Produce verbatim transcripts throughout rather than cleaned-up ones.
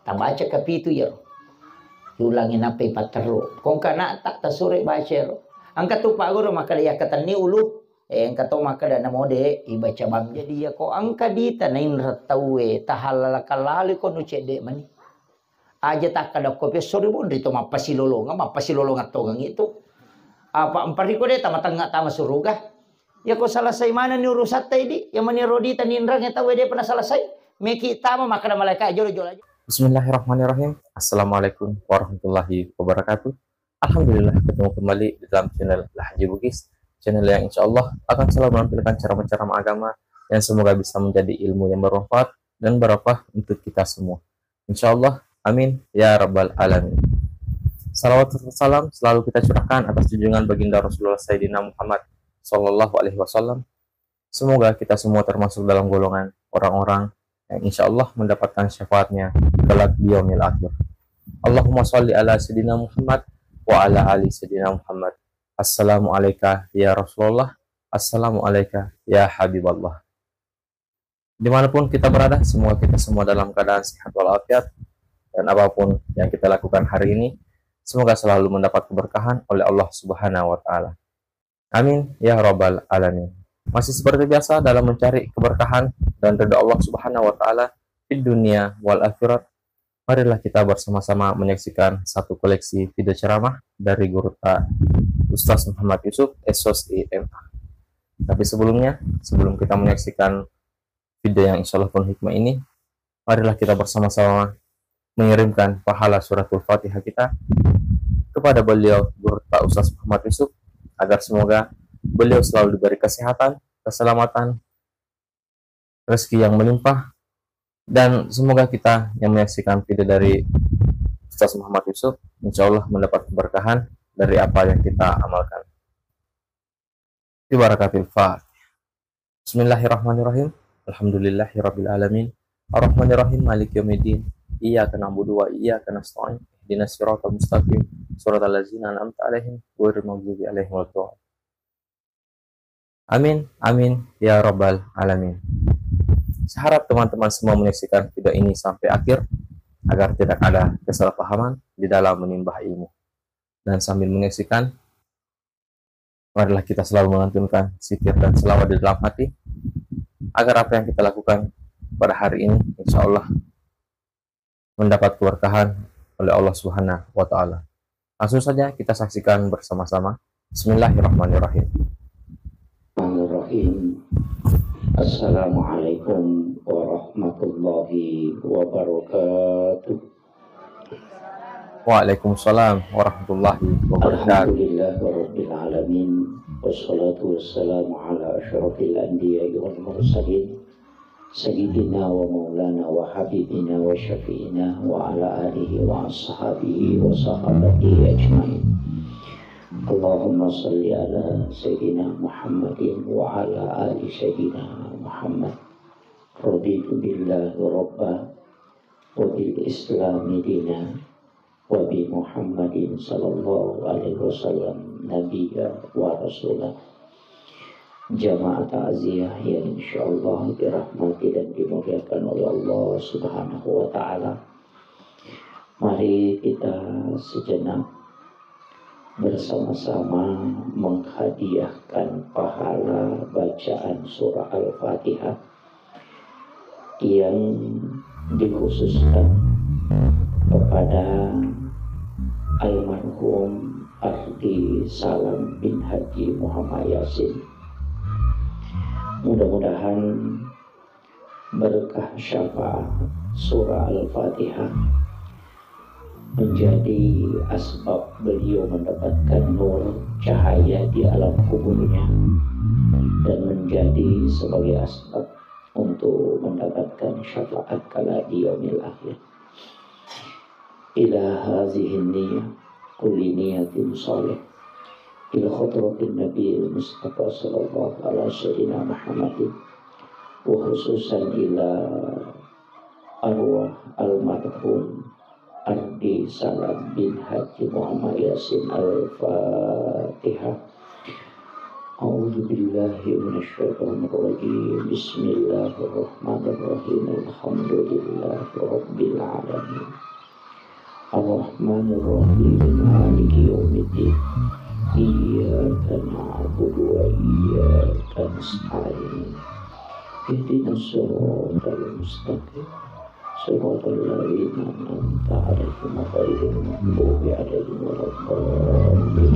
Tabaca kapitu iyaro. Ulangi nappai patterru. Kongka nata tasure baca ero. Engka tu pagguru makkeda yakkatenni ulu. Eh, engka to makkeda namo de ibaca bang. Jadi iyako engka dita nainreng tauwe tahallalakang lalo ko nu cedde mani. Aja takkeda ko pesso ri bonri to mappasilolongang, mappasilolongang tongengi tu. Apa empariko de tamatengnga tama suruga. Iyako selesai manenni urusatta idi, iya mani ro dita ninreng tauwe depa naselesai. Meki tama makkeda malaika jolo-jolo aja. Bismillahirrahmanirrahim. Assalamualaikum warahmatullahi wabarakatuh. Alhamdulillah, ketemu kembali di dalam channel Lahji Bugis, channel yang insya Allah akan selalu menampilkan ceramah-ceramah agama yang semoga bisa menjadi ilmu yang bermanfaat dan barokah untuk kita semua. Insya Allah, amin ya rabbal alamin. Salawat serta salam selalu kita curahkan atas junjungan baginda Rasulullah Sayyidina Muhammad sallallahu alaihi wasallam. Semoga kita semua termasuk dalam golongan orang-orang yang insya Allah mendapatkan syafaatnya kelak di yaumil akhir. Allahumma salli ala Sayyidina Muhammad wa ala ali Sayyidina Muhammad. Assalamu alaika ya Rasulullah. Assalamu alaika ya Habiballah. Dimanapun kita berada, semoga kita semua dalam keadaan sehat walafiat. Dan apapun yang kita lakukan hari ini, semoga selalu mendapat keberkahan oleh Allah Subhanahu wa Ta'ala. Amin ya rabbal alamin. Masih seperti biasa dalam mencari keberkahan dan ridha Allah Subhanahu wa Ta'ala di dunia wal akhirat, marilah kita bersama-sama menyaksikan satu koleksi video ceramah dari guru ta Ustaz Muhammad Yusuf, S O S I M A. Tapi sebelumnya, sebelum kita menyaksikan video yang insya Allah penuh hikmah ini, marilah kita bersama-sama mengirimkan pahala suratul Fatihah kita kepada beliau, guru ta Ustaz Muhammad Yusuf, agar semoga beliau selalu diberi kesehatan, keselamatan, rezeki yang melimpah, dan semoga kita yang menyaksikan video dari Ustaz Muhammad Yusuf, insya Allah mendapat keberkahan dari apa yang kita amalkan. Bi barakatil Fatihah. Bismillahirrahmanirrahim. Alhamdulillahirabbil alamin. Arrahmanirrahim. Maliki yaumiddin. Iyyaka na'budu wa iyyaka nasta'in. Ihdinas siratal mustaqim. Siratal ladzina an'amta 'alaihim ghairil maghdubi 'alaihim waladdallin. Amin, amin, ya rabbal alamin. Saya harap teman-teman semua menyaksikan video ini sampai akhir agar tidak ada kesalahpahaman di dalam menimba ilmu. Dan sambil menyaksikan, marilah kita selalu melantunkan zikir dan selawat di dalam hati, agar apa yang kita lakukan pada hari ini, insya Allah, mendapat keberkahan oleh Allah Subhanahu wa Ta'ala. Langsung saja kita saksikan bersama-sama. Bismillahirrahmanirrahim. Bismillahirrahmanirrahim. Assalamualaikum warahmatullahi wabarakatuh. Waalaikumsalam warahmatullahi wabarakatuh. Alhamdulillah rabbil alamin. Wassalatu wassalamu ala asyrafil anbiya'i wal mursalin. Sayyidina wa maulana wa habibina wa syafi'ina wa ala alihi wa ashabihi wa sahabatihi ajma'in. Allahumma salli ala Sayyidina Muhammadin wa ala ali Sayyidina Muhammad. Raditu billahi rabba wa bil islami dina wa bi Muhammadin sallallahu alaihi wasallam nabiyya wa rasula. Jamaah takziah yang insyaallah dirahmati dan dimuliakan oleh Allah Subhanahu wa Ta'ala. Mari kita sejenak bersama-sama menghadiahkan pahala bacaan surah Al-Fatihah yang dikhususkan kepada almarhum Ardi Salam bin Haji Muhammad Yasin. Mudah-mudahan berkah syafaat surah Al-Fatihah menjadi asbab beliau mendapatkan nur cahaya di alam kuburnya dan menjadi sebagai asbab untuk mendapatkan syafaat kala di yaumil akhir. Ila hazihin niyah kulli niyatin salih ila hadratin Nabi Mustafa sallallahu ala sayyidina Muhammadin wa khususan ila arwah almarhum Ardi Salam bin Haji Muhammad Yasin. Al-Fatihah. أعوذ بالله من الشيطان الرجيم. بسم الله الرحمن الرحيم. الحمد لله رب العالمين. الرحمن الرحيم. مالك يوم الدين. إياك نعبد وإياك نستعين. اهدنا الصراط المستقيم. صراط الذين أنعمت عليهم غير المغضوب عليهم ولا الضالين.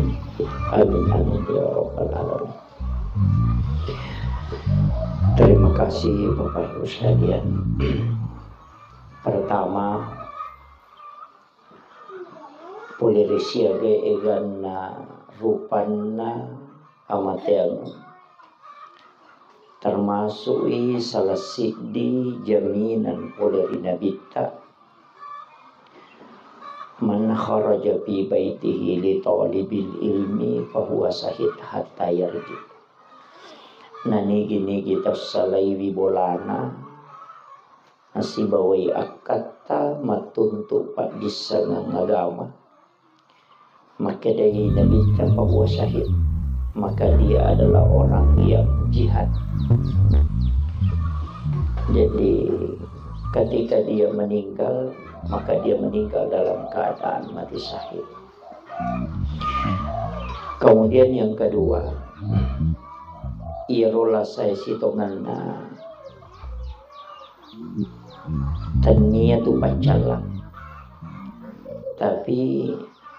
آمين، آمين يا رب العالمين. Terima kasih Bapak Ibu sekalian. Pertama, pole ri siaga eganna rupanna amateang, termasuk i salah siddi jaminan pole ri Nabitta, "Man kharaja fi baitihi li talibil ilmi fahuwa syahid hatta yarji." Nanigi-nigi tassalaiwi bolana, nasibawai akkatta mattuntu paddissengeng agama, makkedai Nabitta, "Fahuwa syahid," maka dia adalah orang yang jihad. Jadi, ketika dia meninggal, maka dia meninggal dalam keadaan mati syahid. Kemudian yang kedua, iyaro lasae sitongenna tennia tu paccallang, tapi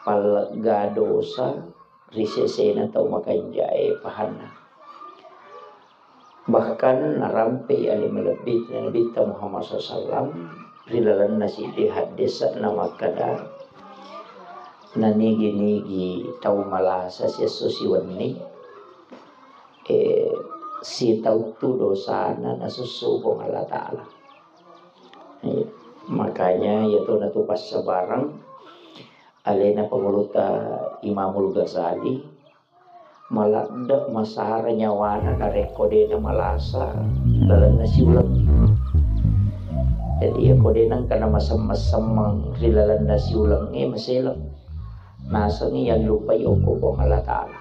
pallegga dosa ri sesena tau makanjae pahanna. Bahkan narampei ale malebbi Nabitta Muhammad sallallahu alaihi wasallam ri lalenna siddi haddese'na makkeda, nanigi-nigi tau malasa siesso siwenni, eh, sitauttu dosana nasussu Puang Allah Ta'ala. Eh, makanya iyatu natu passabareng alena panguluta Imamul Ghazali, maladde masara nyawana narekko de namalasa lalenna siuleng. Jadi, iyako de nengka namasemmeng-semmeng ri lalenna siulengnge, maseleng. Nasengngi yallupai okko Puang Allah Ta'ala.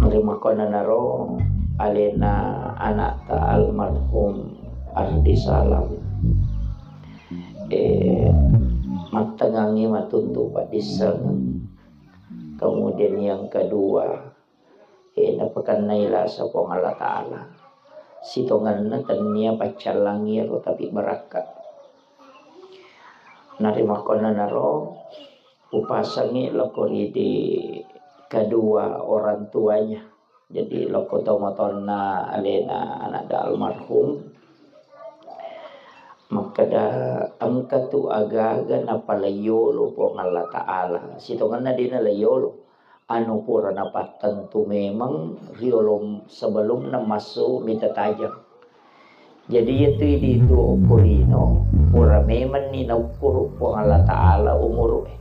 Rimakkonanaro alena anakta almarhum Ardi Salam, eh, mattengangngi matuntu paddissengeng. Kemudian yang kedua, eh, napakennai lasa Puang Allah Ta'ala. Sitongenna tennia paccallangi ero, tapi barakka. Narimakkonanaro upasangi loko ridi kedua orang tuanya. Jadi, lokko tomatoanna alena anakda almarhum, makkeda, engka tu agaga napalaiyolo Puang Allah Ta'ala. Sitongenna de nalaiyolo. Anu pura napattentu memeng riolo sebelumna massu mita tajang. Jadi, iyatu idi tu okko lino, pura memenni naukkuru Puang Allah Ta'ala umuru'e.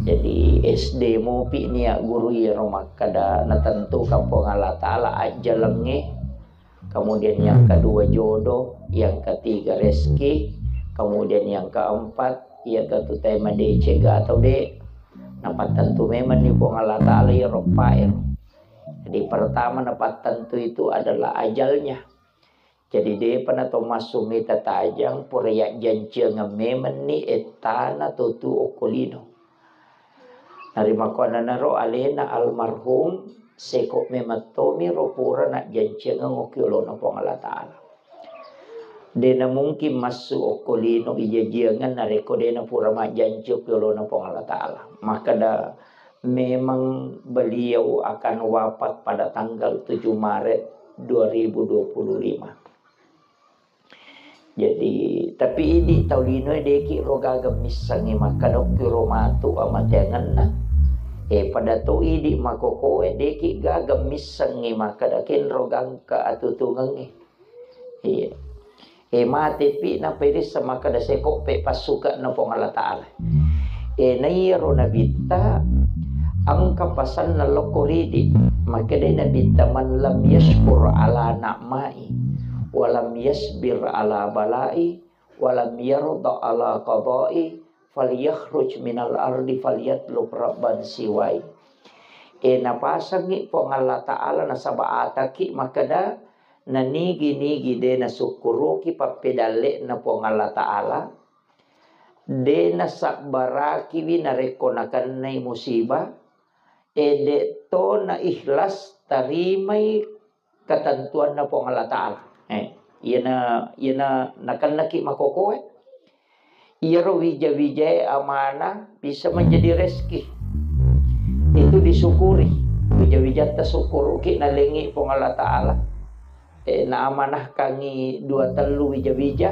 Jadi, S D mopi nia guru iyaro makkeda natentukan Puang Allah Ta'ala ajjalengnge, kemudian yang kedua jodoh, yang ketiga rezeki, kemudian yang keempat, iya katu tema decega atau de, napattentu memenni Puang Allah Ta'ala iyaro paero. Jadi, pertama napattentu itu adalah ajalnya. Jadi, depa nato massu mita tajang, pura yajjanciangeng memenni ettana totu okko lino. Narimakkuannanaro alena almarhum, seko memeng tomiro pura najjanciangeng okko yolona Puang Allah Ta'ala. De namungkin massu okko lino ijajiangeng narekko de napura majjanci okko yolona Puang Allah Ta'ala. Makkeda memang beliau akan wafat pada tanggal tujuh Maret dua ribu dua puluh lima. Jadi, tapi idi tau linoe deki ro gaga missengngi makkeda okki ro matu amateangenna. Eh, pada to idi makokoe deki gaga missengngi makkeda kenro gangka atutungengngi. Iya. Eh, matepi nappa irisseng makkeda sekoppe passuke'na Puang Allah Ta'ala. Eh, naiyaro nabitta engka pasanna lokko ridi. Makkedai nabitta, "Man lam yashkur ala na'mai, wa lam yasbir ala balai, wa lam yarda ala qadai, falyakhruj minal ardi falyatlub rabban siwai." E, napasengngi Puang Allah Ta'ala nasaba ataki makkeda, nanigi-nigi de nasukkuruki pappedalle'na Puang Allah Ta'ala, de nasabbarakiwi narekko nakennai musibah, e, de to na ikhlas tarimai ketentuanna Puang Allah Ta'ala. Eh, iyana, iyana nakennaki makokoe. Iyaro wija-wijae amanah bisa menjadi rezeki. Itu disyukuri. Wija-wijatta sukkuruki nalengi Puang Allah Ta'ala. Eh, naamanahkangi dua tellu wija-wija.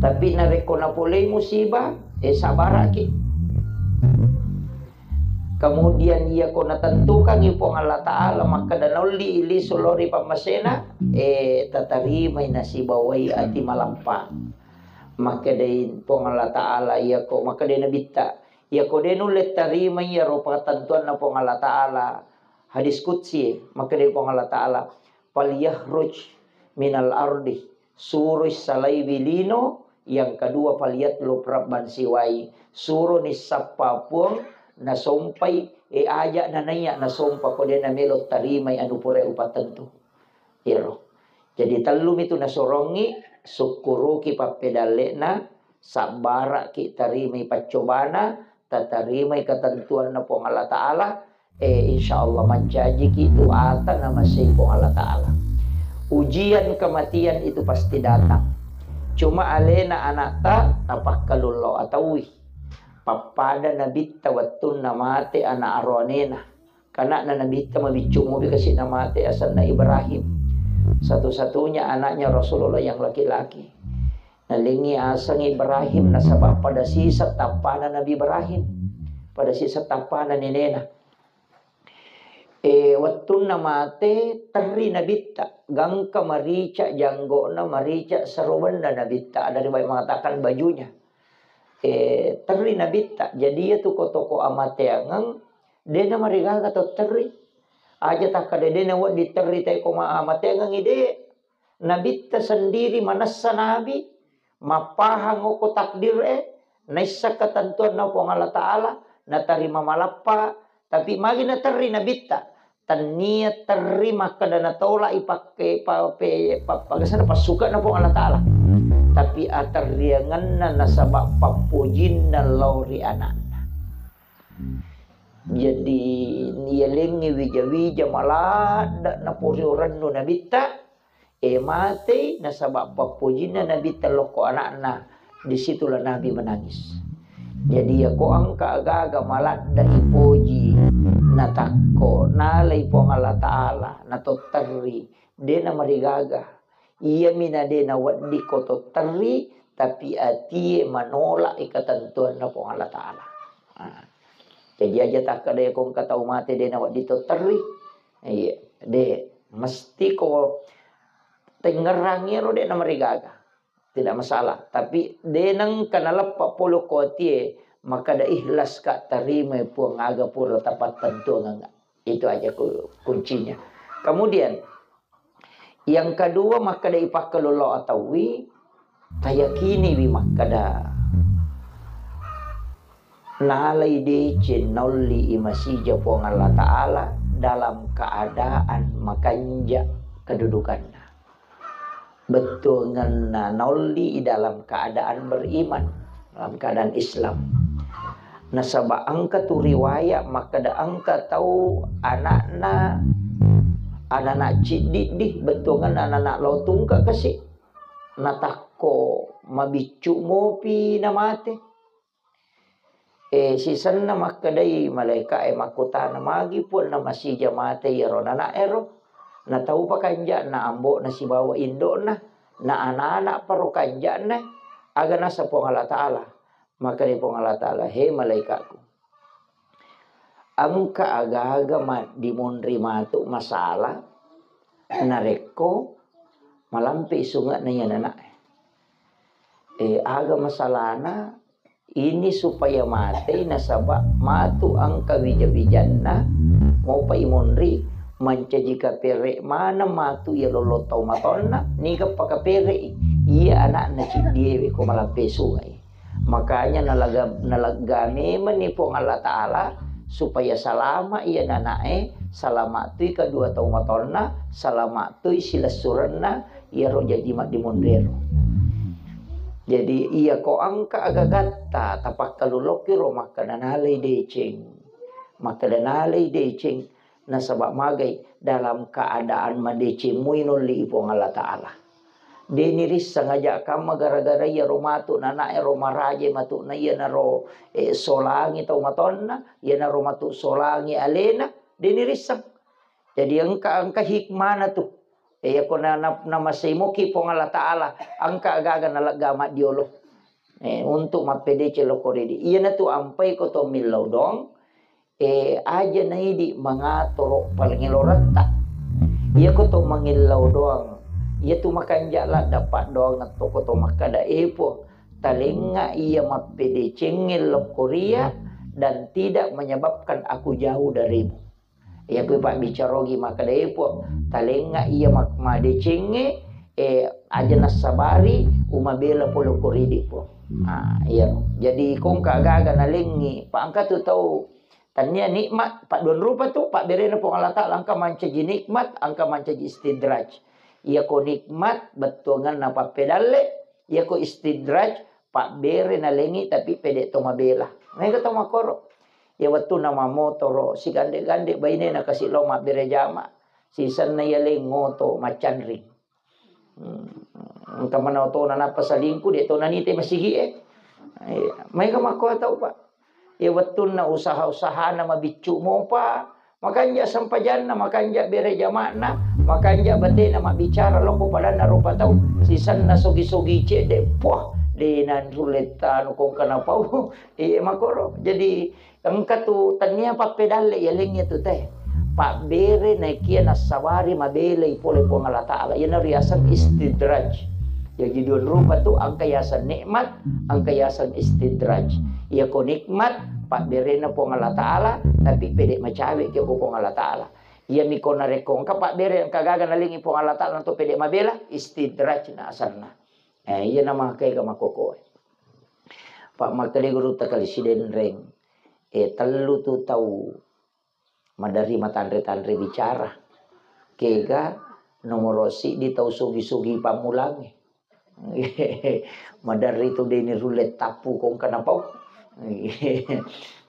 Tapi narekko napolei musibah, eh, sabaraki. Kemudian iyako natentukangngi Puang Allah Ta'ala makkeda naolli lisu lao ri pammasena, eh, tatarimai nasibawai ati malappa. Makkedai Puang Allah Ta'ala, iyako, makkedai Nabitta, iyako de nulle tarimai iyaro patentuanna Puang Allah Ta'ala, hadis qudsi, makkedai Puang Allah Ta'ala, "Falyakhruj minal ardi," suroi salaiwi lino, yang kedua, "Falyatlub rabban siwai," suroni sappa Puang, nasompai, e, aja nanaiya nasompa ko de namelo tarimai anu pura upatentu. Iyaro. Jadi tellumi tu nasorongi, sukkuruki pappedalle'na, sabbaraki tarimai paccobana, tatarimai ketentuanna Puang Allah Ta'ala, eh, insya Allah mancajiki tu ata namasei Puang Allah Ta'ala. Ujian kematian itu pasti datang. Cuma alena anakta napakkalullo ataui. Pappada nabitta wettunna mate anak aroanena. Kanakna nabitta mabiccu mopi kasi namate asenna Ibrahim. Satu-satunya anaknya Rasulullah yang laki-laki. Nalengi aseng Ibrahim nasaba pada sisa tappana Nabi Ibrahim. Pada sisa tappana nenena. E, wettunna mate, terri nabitta. Gangka marica janggona, marica serobenna nabitta. Ada riwayat mengatakan bajunya. E, terri nabitta. Jadi iya tu ko toko amateangeng, dena marigaga to terri. Aja takkada dena wedding terri tai ko ma-, amateangengi de. Nabitta sendiri manessa nabi, mappahang okko takdir e, naisseng ketentuanna Puang Allah Ta'ala, natarima malappa, tapi magi naterri nabitta, tennia terri makkeda natolak i pakke pa-, pe-, pa-, pagasana passuka na Puang Allah Ta'ala. Tapi aterriangenna nasaba pappojinna lao ri anakna. Jadi, yalengngi wija-wija maladda napori orennu nabitta, e, matei nasaba pappojinna nabitta lokko anakna, disitulah Nabi menangis. Jadi, yako engka agaga maladda ipoji, natakko, nalai Puang Allah Ta'ala, natotterri, dena marigaga. Iyami na de nawedding ko to terri, tapi atie manolak i ketentuanna Puang Allah Ta'ala. Ah. Jadi aja takkeda ko engka tau mate de nawedding to terri. Iya, de mesti ko tengngerangi ro de namarigaga. Tidak masalah. Tapi de nengka naleppa polo ko atie, makkeda ikhlas ka tarima Puang aga pura tapattentuangeng. Itu aja ku-, kuncinya. Kemudian, yang kedua, makkeda ipakkalullo ataui, tayakiniwi makkeda nalai deceng naolli i masija Puang Allah Ta'ala dalam keadaan makanja kedudukanna. Bettuangenna naolli i dalam keadaan beriman, dalam keadaan Islam. Nasaba engka tu riwayat makkeda engka tau anakna, anana ciddiddi, bettuangenna anana lao tungke kasi. Natakko mabiccu mopi namate. E, sisenna makkedai malaika e makkutana, "Magi Puang namasija mate iyaro nana ero?" Nataupa kanja'na ambo'na sibawa indo'na, na ana-ana paro kanja'na, aga nasa Puang Allah Ta'ala? Makkedai Puang Allah Ta'ala, "He malaikatku, engka agaga ma-, dimonri matu masalah narekko malampe sunge'na iya nana e. E, aga masalahna?" Ini supaya matei nasaba matu engka wija-wijanna, mopa imonri, mancaji kapere maneng matu iya lollo tau matonna, niga pakaperei iya anakna ciddiewe ko malampe sungai. Makanya nalaga-, nalegga memenni Puang Allah Ta'ala supaya salama iya nanae, salama tui kedua tau matonna, salama tui silessurenna iyaro jaji maddimonrero. Jadi, iya ko engka agagatta tapakkalulokki ro makkeda nalai deceng. Makkeda nalai deceng, nasaba magai dalam keadaan madeceng mui nolli Puang Allah Ta'ala. Deni risseng aja kamma gara-gara iyaro matu nanae ro maraje matu na iyanaro, eh, solangi tau matonna, iyanaro matu solangi alena, deni risseng. Jadi engka, engka hikmana tu. Eh, yako na, na, namasei moki Puang Allah Ta'ala, engka gaga nalegga maddiolo. Eh, untuk mappedeceng lokko ridi. Iyana tu ampai ko to millau doang, eh, aja naidi mangatoro palengeloretta. Iya ko to mangillau doang. Iya tu makanja ladda paddoangeng to ko to makkada, eh, Puang, talenga iya mappedecengnge lokko ria dan tidak menyebabkan aku jauh darimu. Iya, kui pabbicarogi makkeda, eh, Puang, talenga iya mak-, madecengnge, eh, aja nassabari umabela pole ko ridi, Puang. Ah, iya. Jadi kongka gaga nalengi, pa engka tu tau tania nikmat, padduan rupa tu, pabberena Puang Allah Ta'ala, engka mancaji nikmat, engka mancaji istidraj. Iya ko nikmat, bettuanganna pappedalle, iya ko istidraj, pabbere nalengi tapi pede to mabela. Mega to makoro. Ya wettunna mamotoro, sigande-gande bainena kasi lao mabbere jama. Sisenna yaleng ngoto macanring. Hmm. Engka mana otona nappa salingku, de to nanite masigi e. Iya. Maega makko tau, Pak. Ya wettunna usaha-usahana mabiccu mopa, makanja sempajanna, makanja bere jama'na, makanja batena mabbicara loko padanna rupa tau. Sisenna sogi-sogi cedde, puah, de nanrulle tanu kongka napau. Iya makoro. Jadi engka tu tania pappedalle yalengnge tu te. Pabbere naekia nassabari mabelai pole Puang Allah Ta'ala. Iyana riaseng istidraj. Jaji dua rupa tu, engka yaseng nikmat, engka yaseng istidraj. Iya ko nikmat, pabberena Puang Allah Ta'ala, tapi pede macawe ki ko Puang Allah Ta'ala. Iya mi ko narekko engka pabbere engka gaga nalengi Puang Allah Ta'ala to pede mabela, istidraj na asanna. Eh, iya na makega makokoe. Pak makkeda guru takali sidenreng. Eh, tellu tu tau maderri matanre-tanre bicara. Kega nomoro siddi tau sugi-sugi pammulangnge. Maderri tu deni rulle tappu kongka napau.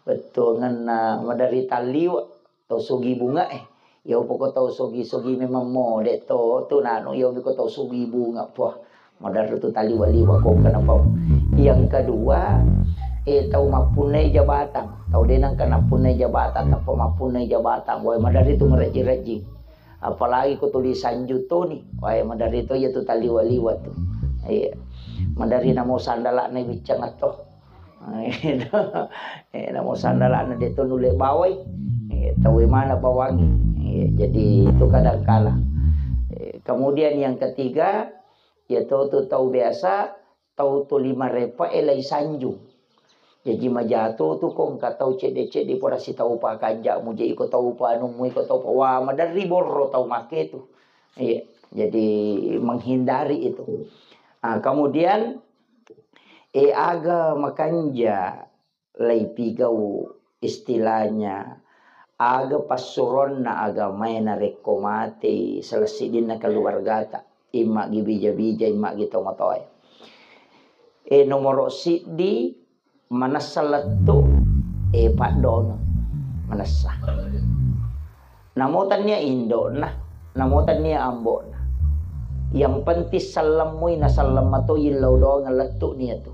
Bettuanganna maderri talliwa. Tau sugi bunga e. Iya upoko tau sugi-sugi memang mo, de to, tu nanu, iya upoko tau sugi bunga. Puah, maderri tu taliwa-liwa ko kenapa. Yang kedua, eh, tau mappunnai jabatan. Tau de nengka nappunnai jabatan, tappa mappunnai jabatan. Wah, maderri tu marejji-rejji. Apalagi ko tuli sanju toni. Wah, maderri to iya tu taliwa-liwa tu. Iya. Maderri namo sandalana biccang atto. Eh, namo sandalana de to nulle bawai. Eh, tauwe mana bawangi. Eh, jadi itu kadang kala. Eh, kemudian yang ketiga, ya to tu tau biasa, tau tuli marepa e lai sanju. Jaji majato tu ko engka tau cedde-cedde pura sitau pa kanjamu, je iko tau pa anummu, iko tau pa, wah, maderri borro tau make tu. Iya, jadi menghindari itu. Ah, kemudian E, aga makanja laipigau istilahnya, aga passuronna agamae narekko matei salah siddinna keluargata, immagi bija-bija, immagi tomatoae. E, nomoro siddi, manessa lettu, e, paddongeng, manessa. Namo tennia indo'na, namo tennia ambo'na. Yang penting sellemmui naselleng matoi lao doang lettu nia tu.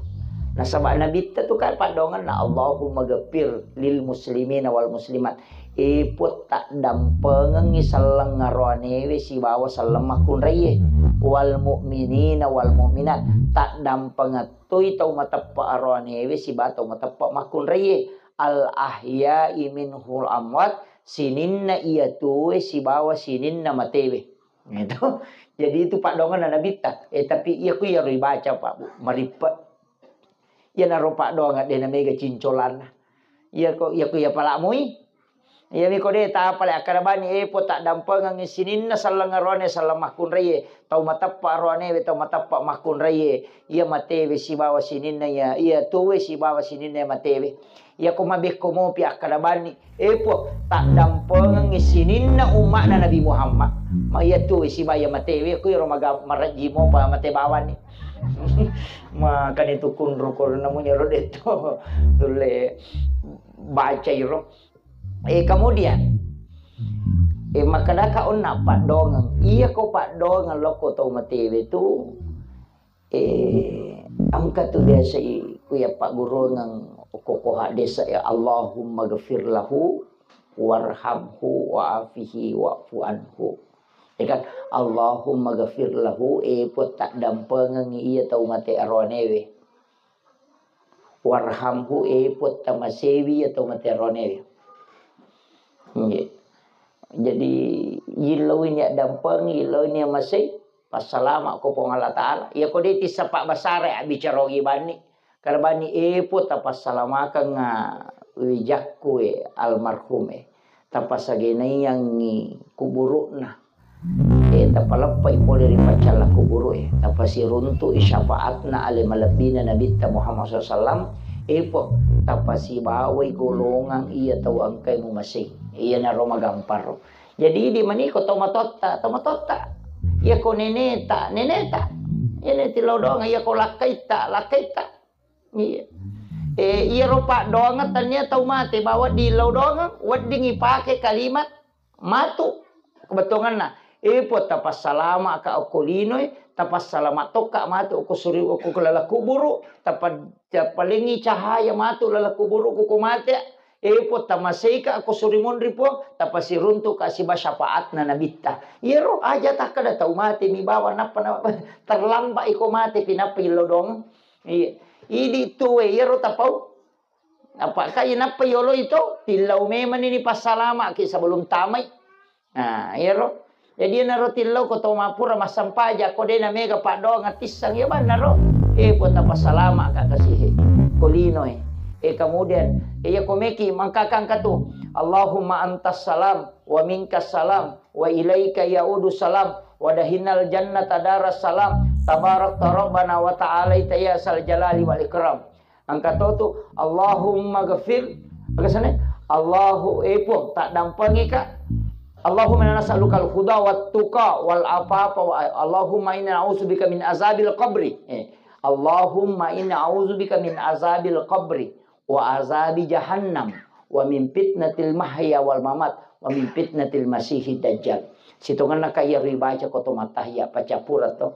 Nasaba nabitta tu kan paddongenna, Allahumma ghaffir lil muslimina wal muslimat. E Puang, taddampengengngi selleng aroanewe sibawa selleng makkunraie. Wal mu'minina wal mu'minat. Taddampengettoi tau mateppa aroanewe sibawa tau mateppa makkunraie. Al ahya'i minhul amwat, sininna iya tuwe sibawa sininna matewe. Gitu. Jadi itu paddongenna nabitta. Eh, tapi iya ku iyaro ibaca, Pak, Bu, marippe. Iyanaro paddongeng de namega cincolanna. Iya ko, iya ku iya palamui. Iyami ko de' tapale akkeda bani, e, Puang, taddampengengngi sininna selleng aroane selleng makkunraie, tau mateppa aroanewe, tau mateppa makkunraie, iya matewe sibawa sininna iya, iya tuwe sibawa sininna iya matewe. Iyako mabekko mopi akkeda bani, e, Puang, taddampengengngi sininna umma'na Nabi Muhammad. Ma iya tuwe sibawa iya matewe, ko iro maga-, marejji mopa mate bawani. Makani tu kunru korona munyaro detto. Tulle baca iro. Eh, kemudian, eh, makkedaka onna paddongeng. Iyako paddongeng lokko tau matewe tu, eh, engka tu biasai kuya pagguruangeng okko-okko haddesa, ya, "Allahumma ghafir lahu warhamhu wa'afihi wa'fu anhu." Ya kan? "Allahumma ghafir lahu," eh, Puang, taddampengengngi iya tau mate aroanewe. "Warhamhu," eh, Puang, tamasewi iya tau mate aroanewe. Nggih. Jadi, yillauini addampengi, yillauini amasei, passalama ko Puang Allah Ta'ala. Iyako de' tissappa basara abbicara ogi banni. Kada banni, eh, Puang, tapassalamakeng, ah, wijakku, eh, almarhum, eh. Tapasagenaiangngi kuburu'na. Eh, tapaleppai pole ri paccalla kuburu'e, tapasiruntu'i syafaatna ale malebbina Nabitta Muhammad sallallahu alaihi wasallam, eh, Puang, tapasibawai golongang iya tau engkai mumasei. Iyanaro magamparo. Jadi, idi maniko tau matotta, tau matotta. Iyako neneta, neneta. Iyane tillau doang, iyako lakkaitta, lakkaitta. Iya. Eh, iyaro paddoangeng tania tau mate, bawa dillau doangeng, wedding ipake kalimat matu. Kebetulanna, eh, Puang, tapassalama ka okko linoe, tapassalama tokka matu okko suri-, okko laleng kuburu, tapa-, tapalengi cahaya matu laleng kuburu ko mate. Eh, Puang, tamaseika ko suri munri, Puang, tapasiruntuka siba syafaatna Nabitta. Iyaro aja takkeda tau mate mi bawang nappa na-, terlambat iko mate pi nappa illau doang. Iya. Idi tuwe iyaro tapau. Apakah inappa yolo itu tillau memang ini passalamaki sebelum tamai. Nah, iyaro. Jadi, iyanaro tillau ko to mappura massampaja, ko de' namega paddoang atisseng, iya bannaro. Eh, Puang, tapassalama ka kasihe. Ko linoe. Eh, kemudian, eh, iya ko meki mangkakang katu. "Allahumma antas salam, wa minkas salam, wa ilaika yaudu salam, wa dahinal jannata daras salam, tabarakta rabbana wa ta'alaita ya sal jalali wal ikram." Engka to tu, Allahumma ghafir. Aga sana? Allahu, eh, Puang, taddampengika. Allahumma inna nas'alukal huda wat tuqa wal afafa wa, Allahumma inna na'udzubika min azabil qabri. Eh, Allahumma inna a'udzubika min azabil qabri wa azabi jahannam wa min fitnatil mahya wal mamat wa min fitnatil masihid dajjal. Sitongenna ka iya ribaca ko to mattahiyya pacappura to.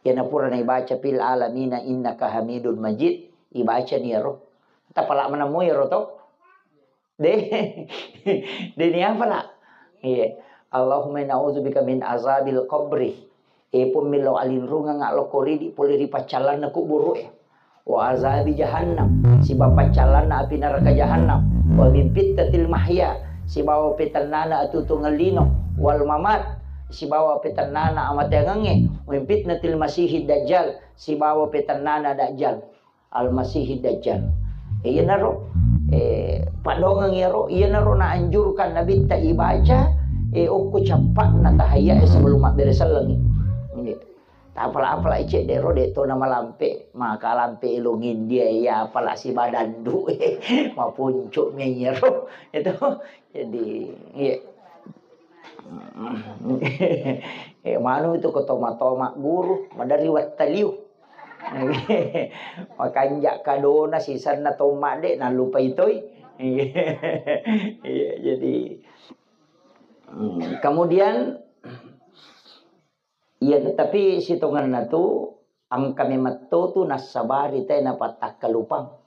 Iyana pura naibaca fil alamina innaka hamidun majid, ibacani iyaro. Tapala manammu iyaro to? De, de ni apala? Iya. Allahumma inna a'udzubika min azabil qabri. E Puang, millau alinrungeng lokko ridi pole ri paccallanna kuburu'e. Wa azabi jahannam, sibawa paccallanna api neraka jahannam, wa min fitnatil mahya, sibawa petennana atuotuongeng lino, wal mamat, sibawa petennana amateangengnge, wa min fitnatil masihid dajjal, sibawa petennana dajjal, al masihid dajjal. Iyanaro, eh, paddoangeng iyaro, iyanaro naanjurkan nabitta ibaca, eh, okko cappa'na tahiyya, eh, sebelum mabbere sellengngi. Nggih. Tapala-pala cedde ro, de to namalampe, maka lampe elong India, iya pala sibadandu, mapuncu mi iyaro. Itu, jadi, iya. Eh, manu itu ko toma-toma guru, madari wattaliu. Makanja kadona sisanna tomma de, nalupai toi. Iya, jadi, mm, kemudian, iya, tapi sitongenna tu engka memang to tu nassabari te napattakkalupang.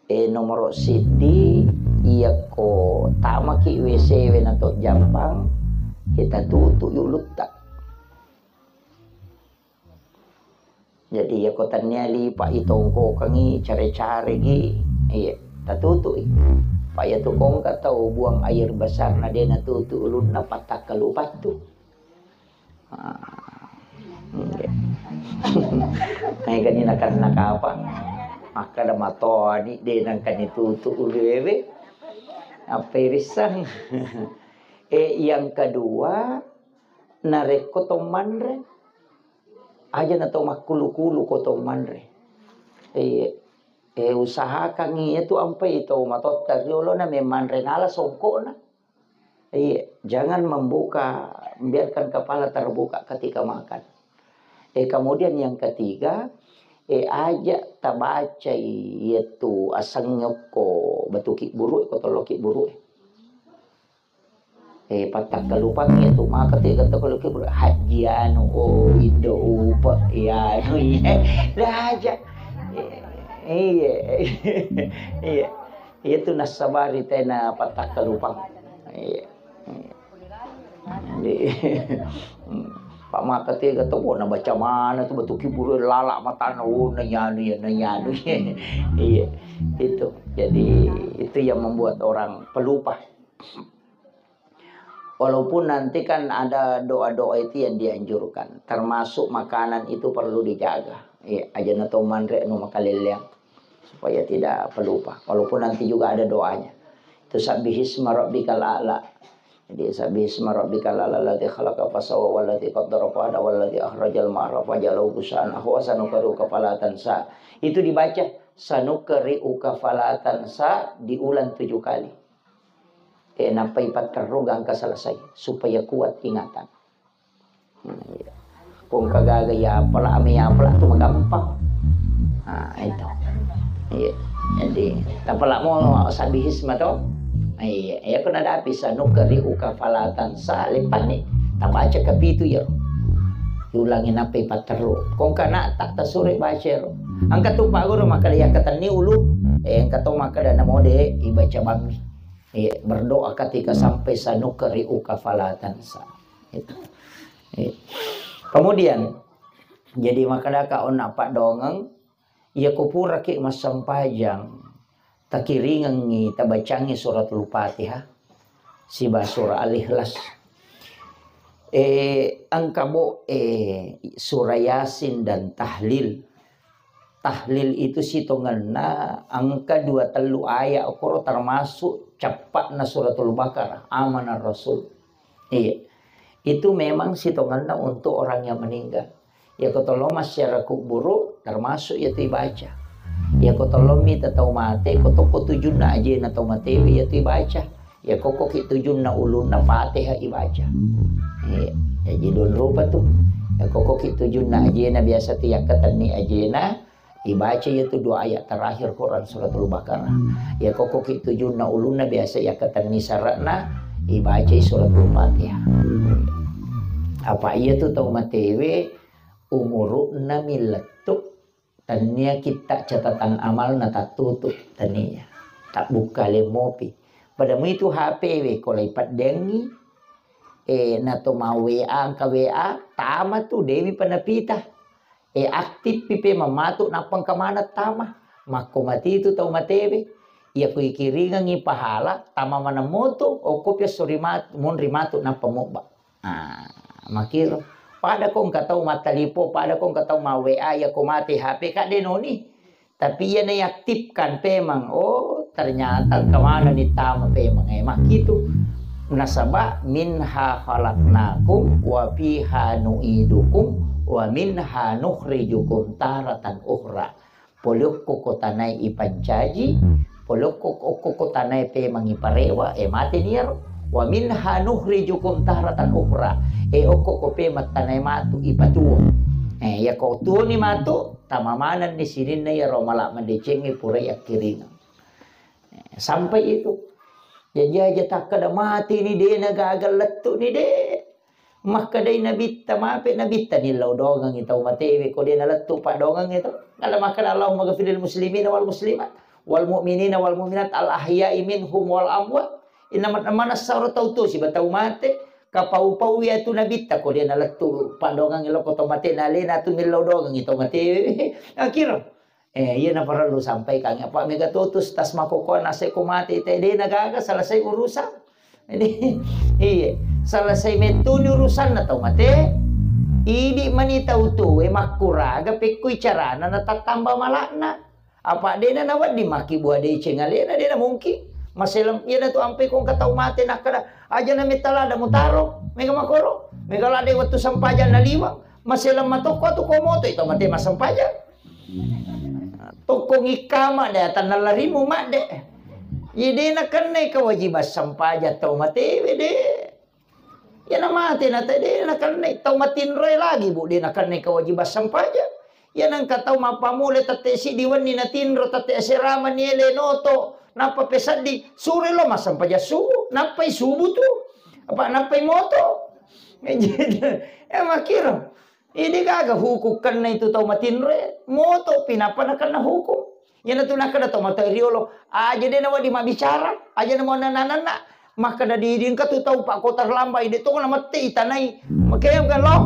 Eh, nomoro siddi, iyako tamaki W C we na to jampang, kita tutu ulutta. Jadi, iyako tennia lipa itongkokengi, care-caregi, iya, tatutui. Pa iyatu kongka tau buang air besar na de natutu ulunna, pattakkalupang tu. Ah, nggih. Naikani nakenna kapang. Makkeda matoani de nangkani tutu uluewe. Apa irissang? Eh, yang kedua, narekko to manre, aja na to makkulu-kulu ko to manre. Eh, eh, usahakan iya tu ampai to matotta riolo na memanre nala songkokna. Iya, jangan membuka, biarkan kepala terbuka ketika makan. Eh, kemudian yang ketiga, eh, aja tabacai yaitu asengngokko batu kibburu, ko tollo kibburu. Eh, pattakkalupang yaitu maka tiga tollo kibburu. Haji anu, oh, indo upa, ya, anu, iya. Dah aja. Eh, iya. Iya. Iya tu nassabari tena pattakkalupang. Iya. Iya. Jadi, Pak maka tega tu, oh, na baca mana tu batu kibburu lala matana, oh, na yanu ya, na yanu ya. Iya, itu. Jadi, itu yang membuat orang pelupa. Walaupun nanti kan ada doa-doa itu yang dianjurkan, termasuk makanan itu perlu dijaga. Iya, aja na to manre anu makaleleang supaya tidak pelupa. Walaupun nanti juga ada doanya. Itu sabbihisma rabbikal a'la. Jadi sabbihisma rabbikal a'la alladzi khalaqa fasawwa walladzi qaddara fahada walladzi akhrajal mar'a fajalahu gusaan ahwa sanuqri'uka fala tansa. Itu dibaca sanuqri'uka fala tansa diulang tujuh kali. Eh, nappai patterru gangka selesai supaya kuat ingatan. Hmm, iya. Kong kagaga ya apalah, ame ya apalah tu magampang. Nah, itu. Iya. Jadi, tapalak mo sabbihisma to. Iya, ya kena dapi sanuqri'uka fala tansa, lepani. Tabaca kapitu ya. Ulangi nappai patterru. Kong kana tak tasure baca ro. Engka tu Pak Guru makkeda yakkatenni ulu. Eh, engka to makkeda namo de ibaca bammi. Iya, berdoa ketika sampai sanuqri'uka fala tansa. Itu. Iya. Kemudian, jadi makkedaka onna paddongeng, iya ko puraki massempajang, takiringengngi, tabacangngi suratul Fatihah, siba surah Al-Ikhlas. Eh, engka bo, eh, surah Yasin dan tahlil. Tahlil itu sitongenna engka dua tellu ayat okoro termasuk cappa'na suratul Baqarah, Amanar Rasul. Iya. Itu memang sitongenna untuk orang yang meninggal. Ya ko tollo massiara kuburu termasuk ya tu ibaca. Ya ko tollo mita tau mate, ko tokko tujunna ajena tau matewe ya tu ibaca. Ya kokkoki tujunna ulunna Fatihah ibaca. Iya. Jadi don rupa tu. Ya kokkoki tujunna ajena biasa tu yakkatenni ajena ibaca ya tu dua ayat terakhir Quran suratul Baqarah. Ya kokkoki tujunna ulunna biasa yakkatenni sara'na ibaca suratul Fatihah. Apa iya tu tau matewe umuru'na millettu Tennia kitta catatan amalna tattutu, tennia. Tabbukka lemmopi. Pada muitu H P we ko lai peddengi, eh, nato mau W A, engka W A, tama tu, dewi penapita. Eh, aktif pi pe mamatu, nappa engka maneng tama. Makko mati tu tau matewe. Iya ko ikiringengi pahala, tama maneng moto, okko pi esso ri mat-, munri matu, nappa mobba. Ah, makiro. Pada ko engka tau mattalipo, pada ko engka tau ma W A, ya ko mate H P ka de noni. Tapi iya na iaktifkan pemang, oh, ternyata engka maneng ni tama pemang. Eh, makkitu. Nasaba minha khalaqnakum wa fiha nu'idukum wa minha nukhrijukum taratan ukhra. Pole okko ko tanae ipancaji, pole okko, okko ko tanae pemang iparewa, eh, mate ni iyaro. Wa minha nukhrijukum taratan ukhra. Eh, okko ko pemang tanae matu ipatuo. Eh, iya ko tuoni matu, tama maneng ni sininna iyaro mala madecengnge pura yakkiringeng. Eh, sampai itu. Jadi aja takkeda mate ni de na gaga lettu ni de. Makkedai Nabitta, mape Nabitta nillau dongengi tau matewe ko de nalettu paddongengi to. Nala makkeda, "Allahumma ghafiril muslimina wal muslimat wal mu'minina wal mu'minat al ahya'i minhum wal amwat." Inna man-, manessaro tau tuo siba tau mate, kapau-pau iya tu Nabitta ko de nalettu paddongengi loko tau mate, nalena tu nillau dongengi tau matewe. Akhir. Eh, iya naparellu sampaikan. Apa mega totus tas makokoa nasai ko mate te de na gaga selesai urusan. Jadi, iya, selesai mettuni urusanna tau mate. Idi mani tau tuwe makkuraga pekkui carana natattamba malakna. Apa dena nawedding makkibua deceng alena, dena mungkin. Maseleng, iyanatu ampai ko engka tau mate nakkeda, "Aja na metta lada mutaro, mega makoro, mega lada wettu sempajang naliweng." Maseleng matokko tu ko moto itu mate massempajang. Tokko ngikkama de tannallarimu madde. Iya de nakennai kewajiban sempajang tau matewe de. Iyana mate na te de nakennai tau matinroe lagi, Bu, de nakennai kewajiban sempajang. Iyana engka tau mappammula tette siddi wenni natinro, tette asera mani ele noto, nappa peseddi, suroi lo massempajang subuh, nappai subuh tu. Apa nappai moto. Eh, makkiro. Idi gaga hukum kenna itu tau matinroe, moto pi nappa nakenna hukum. Iyanatu nakkeda tau matoa riolo, aja de nawedding mabbicara, aja na muanna-nananna. Makkeda didi engka tu tau pakko terlambat, ide tong na mette itanai. Makanya bukan lo.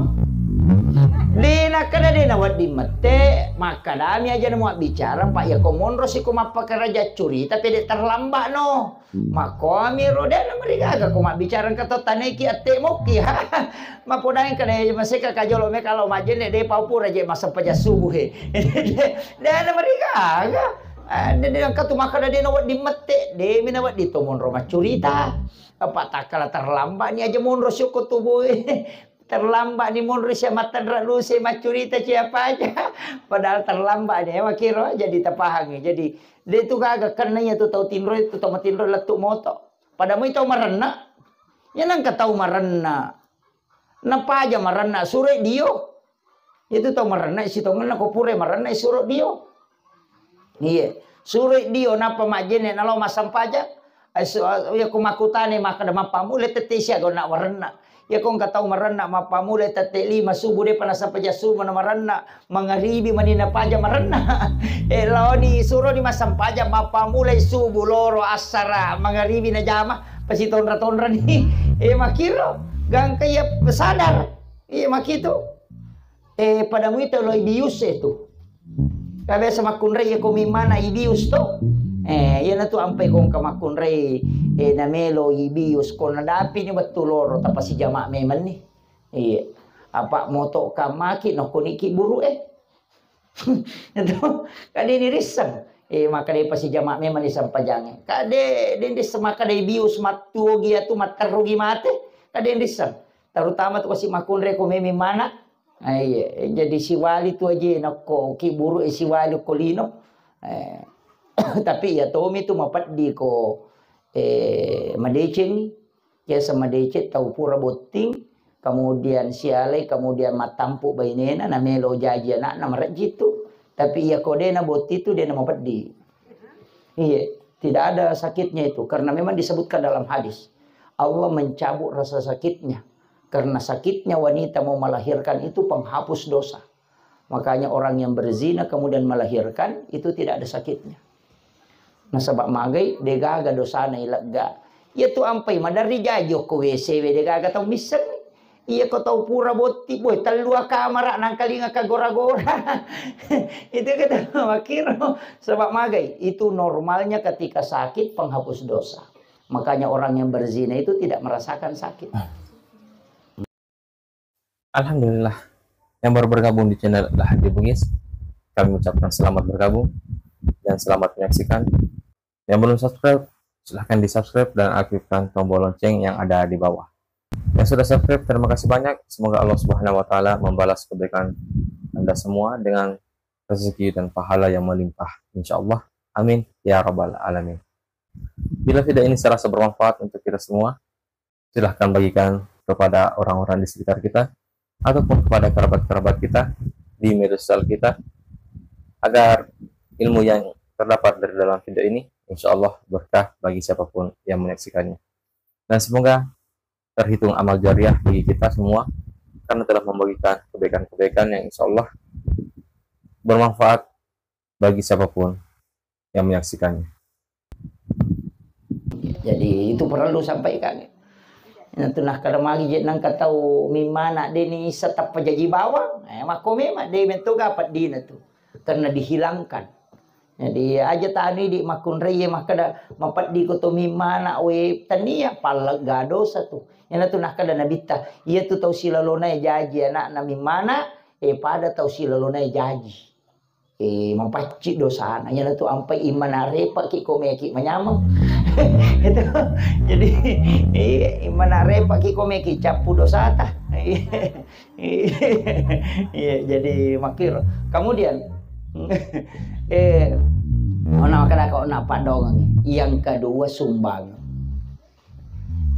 De nakkeda de nawedding mette, makkedami aja na muabbicara, Pak, ya ko monro siko mappakaraja curita pede terlambat no. Makkomi ro de na marigaga ko mabbicara engka to taneki atte mokki. Mapodaeng kada maseka kajolo me kalau majenne de pau pura je massempajang subuh he. De na marigaga. Ah, de, de, engka tu makkeda de na wedding mette, de mi na wedding to monro maccurita. Apa takkala terlambat ni aja monro syukur tubuh. Terlambat ni monro sia mattenra luse maccurita siapa aja. Padahal terlambat ni, makiro jadi tapahangi. Jadi, de tu gaga kenna iya tu tau tinro, tu tau matinro lettu moto. Pada mui tau marenna. Ya nangka tau marenna. Napaja marenna, sure dio. Itu tau marenna sitongenna ko pura marenna suro dio. Iya. Suro dio nappa majjenne nalo massempajang. Ai su-, iya ko makkutane makkeda mappammula tette siaga na warenna. Iya ko engka tau marenna mappammula tette lima subuh depa nassempajang subuh na marenna. Mangaribi mani napaja marenna. Eh, laoni suroni massempajang mappammulai subuh loro assara mangaribi najama pasitonra-tonrani. Eh, makkiro gangka iya sadar. Iya makitu. Eh, pada muita lo ibius e tu. Ka biasa makkunrai iya ko mimmana ibius to. Eh, iyanatu ampai ko engka makkunrai, eh, namelo ibius ko nadapi ni wettu loro tapasijama memang ni. Iya. Apa moto kamaki nokko niki buru e. Itu kade ni risseng. Eh, maka de pasijama memang ni sampajange. Kade de risseng maka de ibius mattuo gi atu matteru gi mate. Kade ni risseng. Terutama tu kasi makkunrai ko memi mana. Ah, iya, jadi siwali tu aja nokko ki buru e siwali ko lino. Eh, tapi iya tomi tu mapeddi ko, eh, madeceng, biasa madeceng tau pura botting, kemudian sialai, kemudian mattampu bainena, namelo jaji anakna marejji tu. Tapi iya ko dena botting tu dena mapeddi. Iya, tidak ada sakitnya itu karena memang disebutkan dalam hadis. Allah mencabut rasa sakitnya. Karena sakitnya wanita mau melahirkan itu penghapus dosa. Makanya orang yang berzina kemudian melahirkan itu tidak ada sakitnya. Nasaba magai degaga dosana ilegga. Iya tu ampai maderri jaji okko W C we degaga tau misseng. Iya ko tau pura botti boy tellua kamara nangkalinga kagora-gora. Itu kata makiro sebab magai itu normalnya ketika sakit penghapus dosa. Makanya orang yang berzina itu tidak merasakan sakit. Alhamdulillah. Yang baru bergabung di channel Lahadi Bugis, kami ucapkan selamat bergabung dan selamat menyaksikan. Yang belum subscribe, silahkan di-subscribe dan aktifkan tombol lonceng yang ada di bawah. Yang sudah subscribe, terima kasih banyak. Semoga Allah Subhanahu wa Ta'ala membalas kebaikan Anda semua dengan rezeki dan pahala yang melimpah. Insya Allah. Amin. Ya Rabbal Alamin. Bila video ini serasa bermanfaat untuk kita semua, silahkan bagikan kepada orang-orang di sekitar kita ataupun kepada kerabat-kerabat kita di media sosial kita agar ilmu yang terdapat dari dalam video ini insya Allah berkah bagi siapapun yang menyaksikannya. Dan semoga terhitung amal jariah bagi kita semua karena telah membagikan kebaikan-kebaikan yang insya Allah bermanfaat bagi siapapun yang menyaksikannya. Jadi itu perlu sampaikan. Nah, tu nah kada magi je nang katau mimana deni isa tappa jaji bawang. Eh, mako memang de mentoga apa dina tu. Karena dihilangkan. Jadi aja tanu di makunrai makkada mapeddi ko to mimana we tania pallegga dosa tu. Yana tu nah kada nabitta. Iya tu tau silalona jaji anak na mimana, eh pada tau silalona jaji. Eh, mapacci dosana. Iyanatu ampai imana repaki ko meki manyameng. Itu. Jadi, iya, imana repaki ko meki cappu dosata. Iya, jadi makir. Kemudian, eh, ona makkeda ko na padongeng. Yang kedua, sumbang.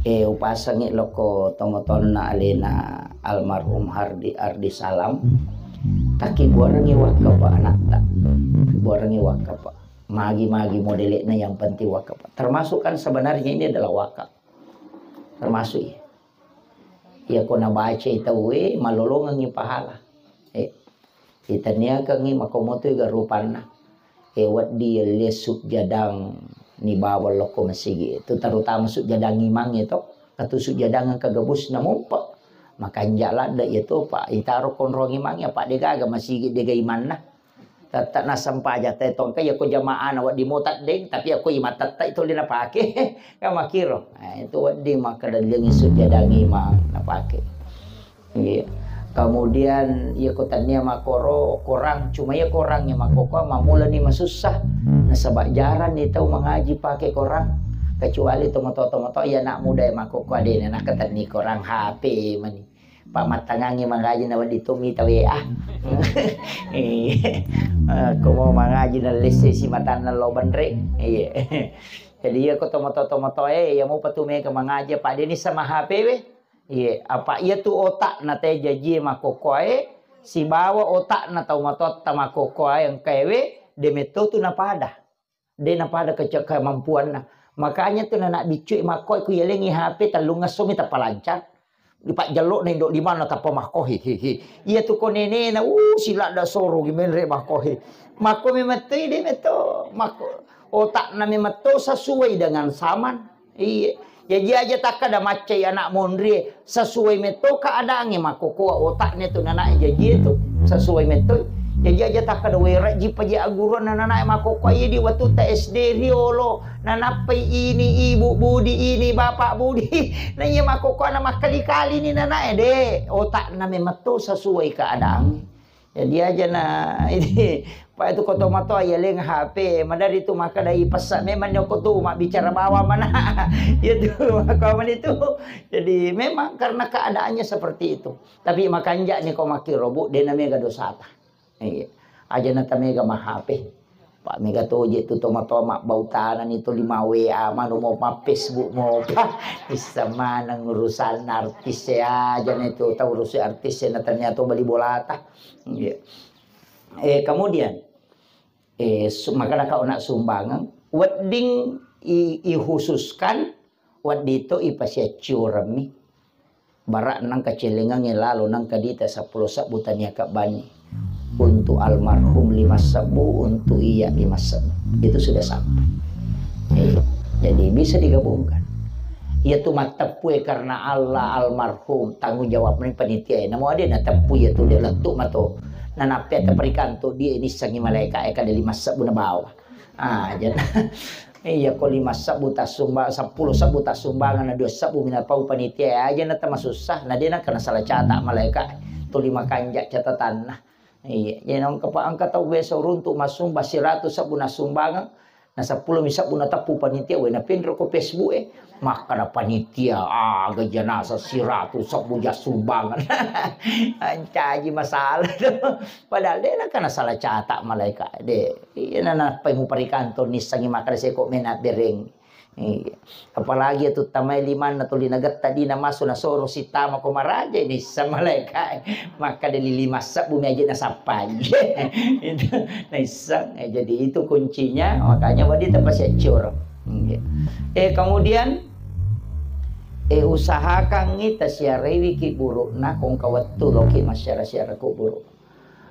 Eh, upasengi loko tomotonna alena almarhum Hardi Ardi Salam. Takibuarengi wakkepa anatta. Kibuarengi wakkepa. Magi-magi modelekna yang penting wakkepa. Termasuk kan sebenarnya ini adalah wakaf. Termasuk iya. Iya ko nabacai tauwe, malolongengngi pahala. Eh, itanniakengngi makomotoi ga rupanna. Eh, wedding yelle sujjadang ni bawang lokko masigi. Itu terutama sujjadang imang itu. Katu sujjadang engka gabusna mumpa. Makanja ladde iya to, Pak. Itaro konrong imang ya, Pak, degaga masigi dega imanna. Tette nassempajang te tongka, iya ko jamaahna wedding mo teddeng, tapi iya ko imang tette itu le napake. Kan makiro. Nah, itu wedding makkeda lengi sujjadang imang napake. Iya. Kemudian iya ko tania makkoro korang, cuma iya korang iya makkoko mammulani masussa. Nasaba jarang ni tau mangaji pake korang. Kecuali tomatoa-tomatoa iya anak muda iya makkoko adena nakkatenni korang H P mani. Pammattangangngi mangaji na wedding to mita W A. Iya. Eh, ko mau mangaji na lesse si matanna lo benre. Iya. Jadi iya ko tomato-tomato e, iya mau patu mega mangaji apa deni sama H P we. Iya, apa iya tu otak na te jaji makkoko e, sibawa otak na tau matotta makkoko e engka we, de metto tu napada. De napada kece-, kemampuanna. Makanya tu nana biccu e makkoi ku yalengi H P tellung esso mi tappa lancar. Dipajjallo na indo limanna tappa makko, he, he, he. Iya tu ko nenena, uh, siladda soro gi menre makko, he. Makko memettoi de metto, makko otakna memetto sesuai dengan zaman. Iya. Jaji aja takkada maccai anak monri, sesuai metto keadaannya makkoko otaknya tu nanae jaji itu sesuai metto. Jaji aja takkada wera jipa je aguruan nanae makkoko iya di waktu ta S D riolo nanappai ini ibu budi ini bapak budi. Nah iya makkoko anak makkali-kali ni nanae de otakna memetto sesuai keadaannya. Jadi aja na ini, Pak, itu koto matoa ya leng H P, madari tu maka dai pessa memang nyoko tu mak bicara bawa mana. Ya tu, maka mana itu. Jadi memang karena keadaannya seperti itu. Tapi makanja ni ko maki robu de na mega dosata. Iya. Aja na ta mega ma H P. Pak mega toje tu toma-toma bautana ni tu lima W A manu mau ma Facebook mau apa. Bisa maneng urusan artis ya aja na itu tau urusi artis ya na ternyata bali bolata. Iya. Eh, kemudian, eh, su-, maka naka ona sumbangan, wedding i-, ikhususkan, wedding to ipasiaccioremmi. Bara nang kacelengangnge lalo nang kadita seppulo sebbu tania kabbani. Untuk almarhum lima sebbu, untuk iya lima sebbu. Itu sudah sampai. Eh, jadi bisa digabungkan. Iya tu matteppue karena Allah almarhum, tanggung jawab ni panitia. Namo ade na teppu iya tu dia lettu mato. Nanappe ta perikanto dia nissengi malaika e kada lima sebbu na bawa. Ah, aja na. Iya ko lima sebbu tasumba-, seppulo sebbu tasumbangan na dua sebbu mina pau panitia aja na tamasussa. Na dia na kena salah catat malaika. Tu lima kanja catatanna. Iya, jadi nang kepa angka tau biasa runtu masumba seratus sebbu na sumbangan. Na seppulo mi sebbu na teppu panitia, we na pinro ko Facebook e. Makkada panitia, aga janasa siratu sebbu ja sumbangan. Ancaji masalah tu. Padahal de na kana salah catat malaika. De, iya na nappai muparikanto nissengi makkada seko mena bereng. Iya. Apalagi tu tamai limanna tuli nagetta dina masu na soro sitama ko maraja ini sa malaika. Makkada lili massebbu mi aja nasappai. Itu naisseng. Eh, jadi itu kuncinya, makanya wedding tapasiaccor. Nggih. Eh, kemudian, eh, usahakangngi tasiarewi ki burukna kongka wettu loki massiara-siara kuburu.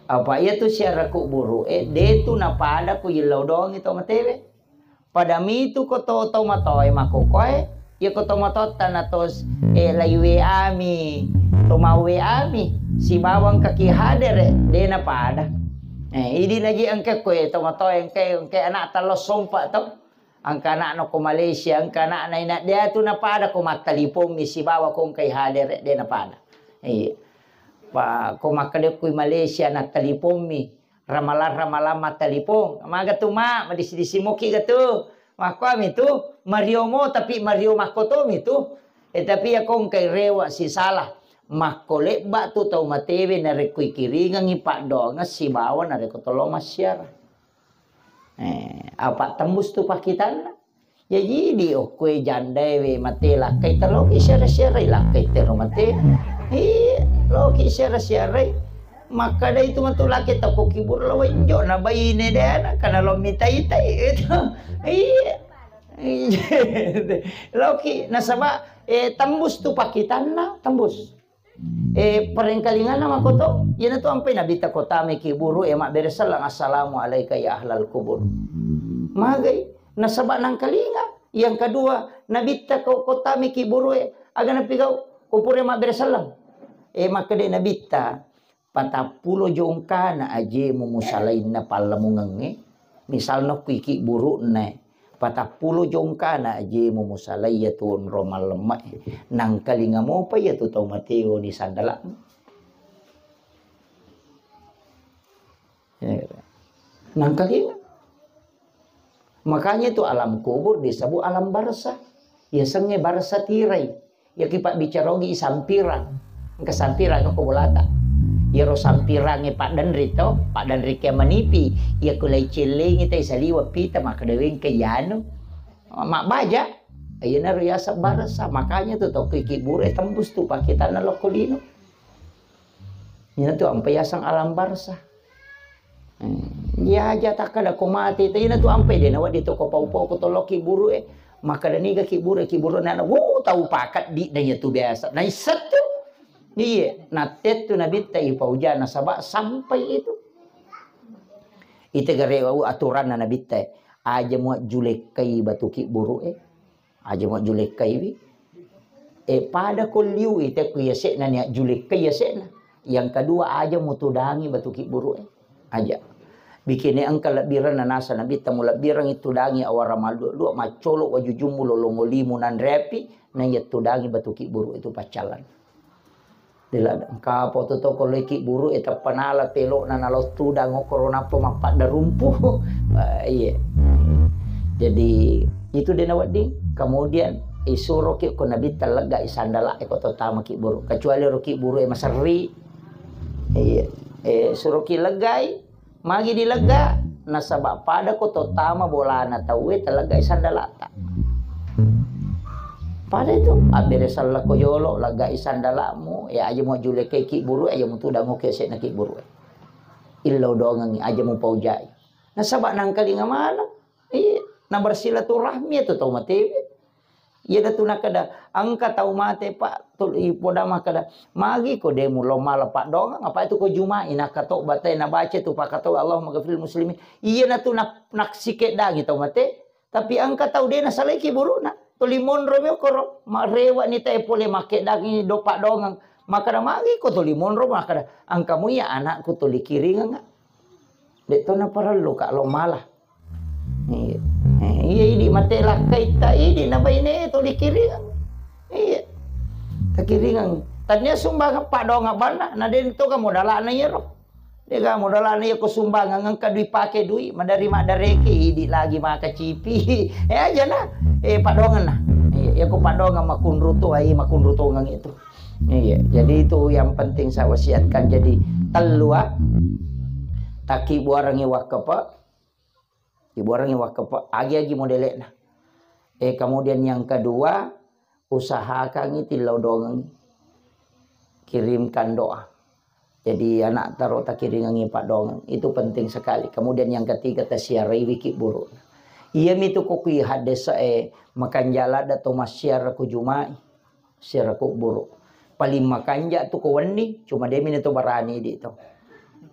Apa iya tu siara kuburu, eh, de tu napada ku yillau doangi to matewe. Pada mitu ko to, to matoe makokoe, iya ko to matotta na to s-, eh, lai W A mi, to mau W A mi, sibawang kaki hadere, de napada. Eh, idi naji engke koe to matoe engke, engke anak tallo sompa to. Engka anakna ko Malaysia, engka anakna ina, de tu napada ko mattalipommi sibawa ko engkai hadere, de napada. Iya. Pa, ko makkeda kui Malaysia nattalipomi, Ramalang-ramalang mattalipong. Maga tu, Mak, madisi-disi moki ga tu. Makkuami tu, mario mo, tapi mario makkotomi tu. Eh, tapi ya kongkai rewa sisala. Makko lebba tu tau matewe narekko ikiringengi paddoangeng sibawa narekko tolo massiara. Eh, apa tembus tu pakitanna? Jaji di okkoe jandae we mate lakkai, teloki siara-siarai lakkai tero mate. Iya, loki siara-siarai. Makkada itu matu laki toko kibur lo wenjo na baine de ana kana lo mitai-tai itu. Iya. Iya. Loki nasaba eh, tembus tu pakitanna, tembus. Eh, parengkalinganna makoto, iyanatu ampai Nabitta ko tama kiburu, eh, mabbere selleng, "Assalamu alaika ya ahlal kubur." Magai, nasaba nangkalinga. Yang kedua, Nabitta ko, ko tama kiburu, eh, aga napigau, ko pura mabbere selleng. Eh, makkeda Nabitta, "Patappulo jongkana ajemu musalainna pallamungengnge." Misalna ku iki buru'na, patappulo jongkana ajemu musalai iyatu onrong mallemme'e. Nangkalinga mopa iyatu tau mateo ni sandala'mu. Ya, nangkalinga. Makanya itu alam kubur disebut alam barzah. Yasengnge barzah tirai. Yaki pabbicara ogi sampirang. Engka sampirang ko bolata. Iyaro sampirangnge paddenri to, paddenri ke manipi. Iya kulai cellengi tai saliwa pita makkeda wengke yanu. Mabbaja. Iyanaro yaseng barzah. Makanya tu tau ki kiburu tembus tu pakitanna lokko lino. Ina tu ampai yaseng alam barzah. Hmm. Iya aja takkada ko mate, ina tu ampai de nawedding to ko pau-pau ko tolo kiburu e. Makkeda niga kiburu, kiburu nana, "Wuh, tau pakat di na iya tu biasa." Naisseng tu. Iya, natettu Nabitta ipauja nasaba sampai itu. Ite gare aturanna Nabitta, aja mua julekkai batu kiburu e. Aja mua julekkaiwi. E, pada ko liu ite ku yase'na nia julekkai yase'na. Yang kedua, aja mutudangi batu kiburu e. Aja. Bikini engka lebbirenna nasa Nabitta, mulebbireng itu dangi awara malluak-luak, maccolok wajujummu, lolongolimu nanrepi, na iya tudangi batu kiburu itu paccalan. Dila engka poto to ko leki buru e teppanala pelokna nalo tudang okkoro nappa mappadda rumpu. Eh, iya. Jadi itu dena wedding. Kemudian isuroki ko Nabitta leggai sandala e ko to tamaki buru. Kecuali roki buru e maserri. Iya. Eh, suroki leggai. Magi dilegga, nasaba pada ko to tama bolana tauwe, teleggai sandalata. Pada itu, abbere sallako jolo, leggai sandalamu, ya aja mau julekkai kiburu, aja mau tudang oke sekna kiburu. Illau dongengi, aja mau paujai. Nasaba nangkalinga mana? Iya, na bersilaturahmi itu tau matewe. Iyanatu nakkeda, engka tau mate, Pak, tuli poda makkeda, magi ko de mulo mala paddoangeng, apa itu ko Juma'i, nakkatobbatai, nabaca tu pakkatau, "Allahumma ghafiril muslimin." Iyanatu nak-, nassikeddangi tau mate, tapi engka tau de nasalai kiburuna. Tuli monro mi okoro, marewa ni tae pole makkeddangi do paddoangeng. Makkeda, "Magi ko tuli monro?" Makkeda, "Engka mu iya anakku tuli kiringeng." De to naparellu ka lo mala. Iya. Eh, iya, idi mate lakkai ta, idi na baine to dikiringeng. Iya. Takiringeng. Tania sumbangan paddoangeng banna, na den to ka modalana iyaro. De ka modalana iya ko sumbangan engka dui pake dui, madari maddareke idi lagi maka cipi. Eh, aja na. Eh, paddoangeng na. Iya, iya ko paddoangeng makunru to, ai makunru tongeng itu. Iya, jadi itu yang penting saya wasiatkan. Jadi tellu, ah. Takibuarengi wakkepe, Ibuarengi wakkepe, agi-agi modele'na. Eh, kemudian yang kedua, usahakangi tillau dongengi. Kirimkan doa. Jadi anak taro takiringengi paddoangeng. Itu penting sekali. Kemudian yang ketiga, tasiaraiwi kiburu. Iya mitu ko kui haddese'e, makanjala da to massiara ko Juma'i. Siara kuburu. Paling makanja tu ko wenni, cuma de mini to barani di to.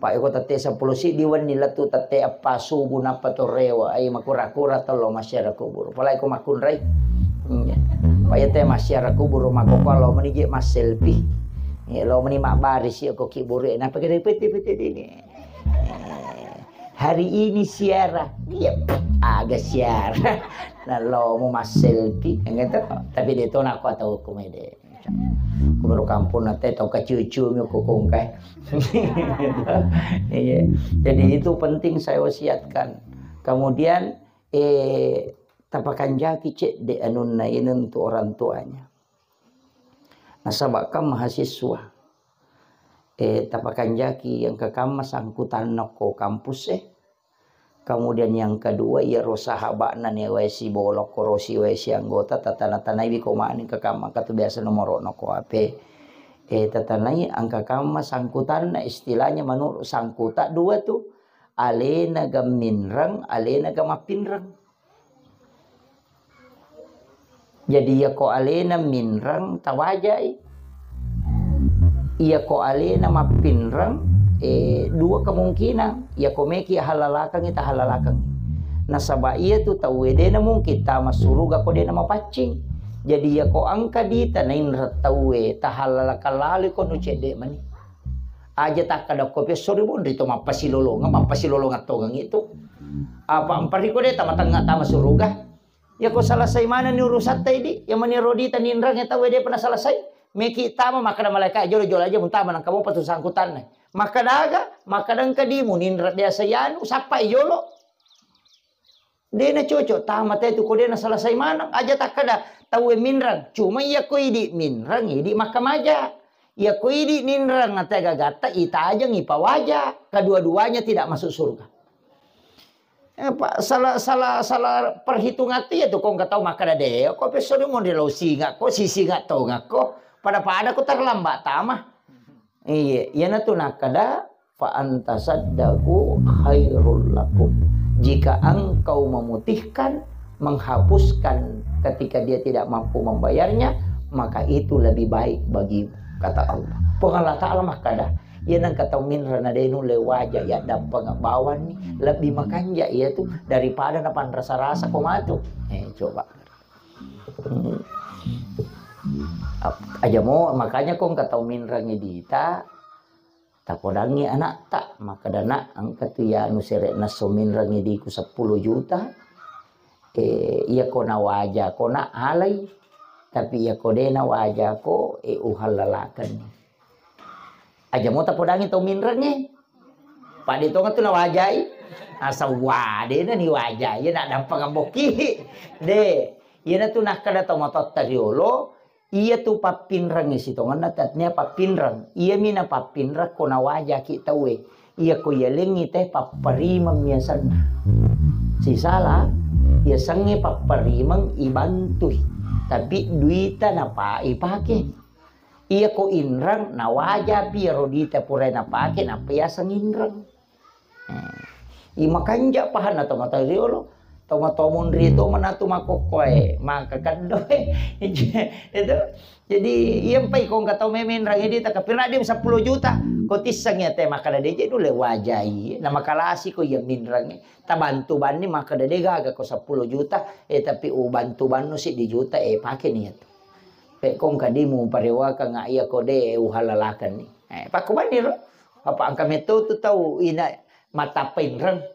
Pak, iko tette seppulo siddi wenni lettu tette eppa subuh nappa to rewa, ai makura-kura tello massiara kuburu. Pala iko makkunrai. Iya. Pak, iya te massiara kuburu makoko lo meni je masselfie. Iya, lo meni mabbarisi ko kiburu, eh, napa kira pete-pete dini. Eh, hari ini siara. Iya, aga siara. Na lo mu masselfie, gitu. Tapi de to nako atau kumede. Ku Baru kampung nate tau kaciu-ciu mi ko kongkai. Iya. Jadi itu penting saya wasiatkan. Kemudian, eh, tapakanjaki cedde anunna ini untuk orang tuanya. Nasaba kan mahasiswa. Eh, tapakanjaki yang kekamma sangkutanna ko kampus e. Kemudian yang kedua, iyaro sahaba'na ni wae sibolokko, ro si wae si anggota, tatana-tanaiwi ko mani kekamma katu biasa nomoro'na ko H P. Eh, tatanai angka kamma sangkutanna, istilahnya menurut sangkuta dua tu, alena ga minreng, alena ga mappinreng. Jadi, iyako alena minreng, tawajai. Iyako alena mappinreng, eh, dua kemungkinan. Iyako meki halalakengi, tahalalakengi. Nasaba iyatu tauwe dena mungkin tama suruga ko dena mapaccing. Jadi, iyako engka dita nainreng tauwe, tahalalakeng laloi ko nu cedde mani. Aja takkada ko pesso ri bonri to mappasilolongeng, mappasilolongeng tongeng itu. Apa ampariko de tama tengnga tama suruga? Iyako selesai manenni urusatta idi, iya mani rodita ninrangnge tauwe depa naselesai, meki tama makkada malaika jolo-jolo aja muntama nangka mopa tu sangkutanna. Makkada aga, makkada engka di muninreng biasa yanu, sappai jolo. Dena cocok tama te tu ko dena selesai maneng, aja takkada tauwe minreng. Cuma iyako idi minreng, idi makkamaja. Iyako idi ninreng ate gagatta itajeng ipawaja, kedua-duanya tidak masuk surga. Eh, Pak, salah, salah, salah perhitungan tu ya tu, ko engka tau makkada de, ko pesso de monri lo singa ko, si singa tonga ko, pada-pada ko terlambat tama. Iya, iyana tu nakkada, fa antasaddaqu khairul lakum. Jika engkau memutihkan, menghapuskan ketika dia tidak mampu membayarnya, maka itu lebih baik bagimu, kata Allah. Puang Allah Ta'ala makkada, iya nang kata minreng na de nulle waja ya dampeng bawanni, lebih makanja iya tu daripada na panrasa-rasa ko matu. Eh, coba. Hmm. Ap-, aja mo, makanya ko engka tau minreng dita, tapodangngi anakta, makkada, "Nak, engka tu iya anu sere'na so minreng diku seppulo juta, eh, iya ko nawaja ko, Nak, alai, tapi iya ko de nawaja ko, eh, uhalalakenni." Aja mo tapodangngi tau minrengnge. Pade tonga tu nawajai. Asa wade na ni wajai, iya nak dampeng ambokki. De, iyana tu nakkada tau matotta riolo, iya tu pappinrengnge sitongenna tatnia pappinreng. Iya mi na pappinreng ko nawajaki tauwe. Iya ko yalengngi te papparimeng miasanna. Sisala, yasengnge papparimeng ibantui. Tapi duita napa ipake. Iya ko inreng, nawajapi iyaro dita pura napake, nappa yaseng inreng. Hmm. Imakanja pahanna tomatoa riolo, tomatoa monri to manatu makokkoe, maka keddoe. Itu. Jadi, iya mpai ko engka tau memenreng dita, kapirna di seppulo juta, ko tisseng ya te makkada deje dule wajai, na makalasi ko iya minreng. Tabantu banni makkada de gaga ko seppulo juta, eh, tapi ubantu bannu siddi juta, eh, pake niat. Pe ko engka di muparewakeng iya ko de uhalalakenni. Eh, pakkubanni ro. Apa engka metto tu tau ina matappa inreng.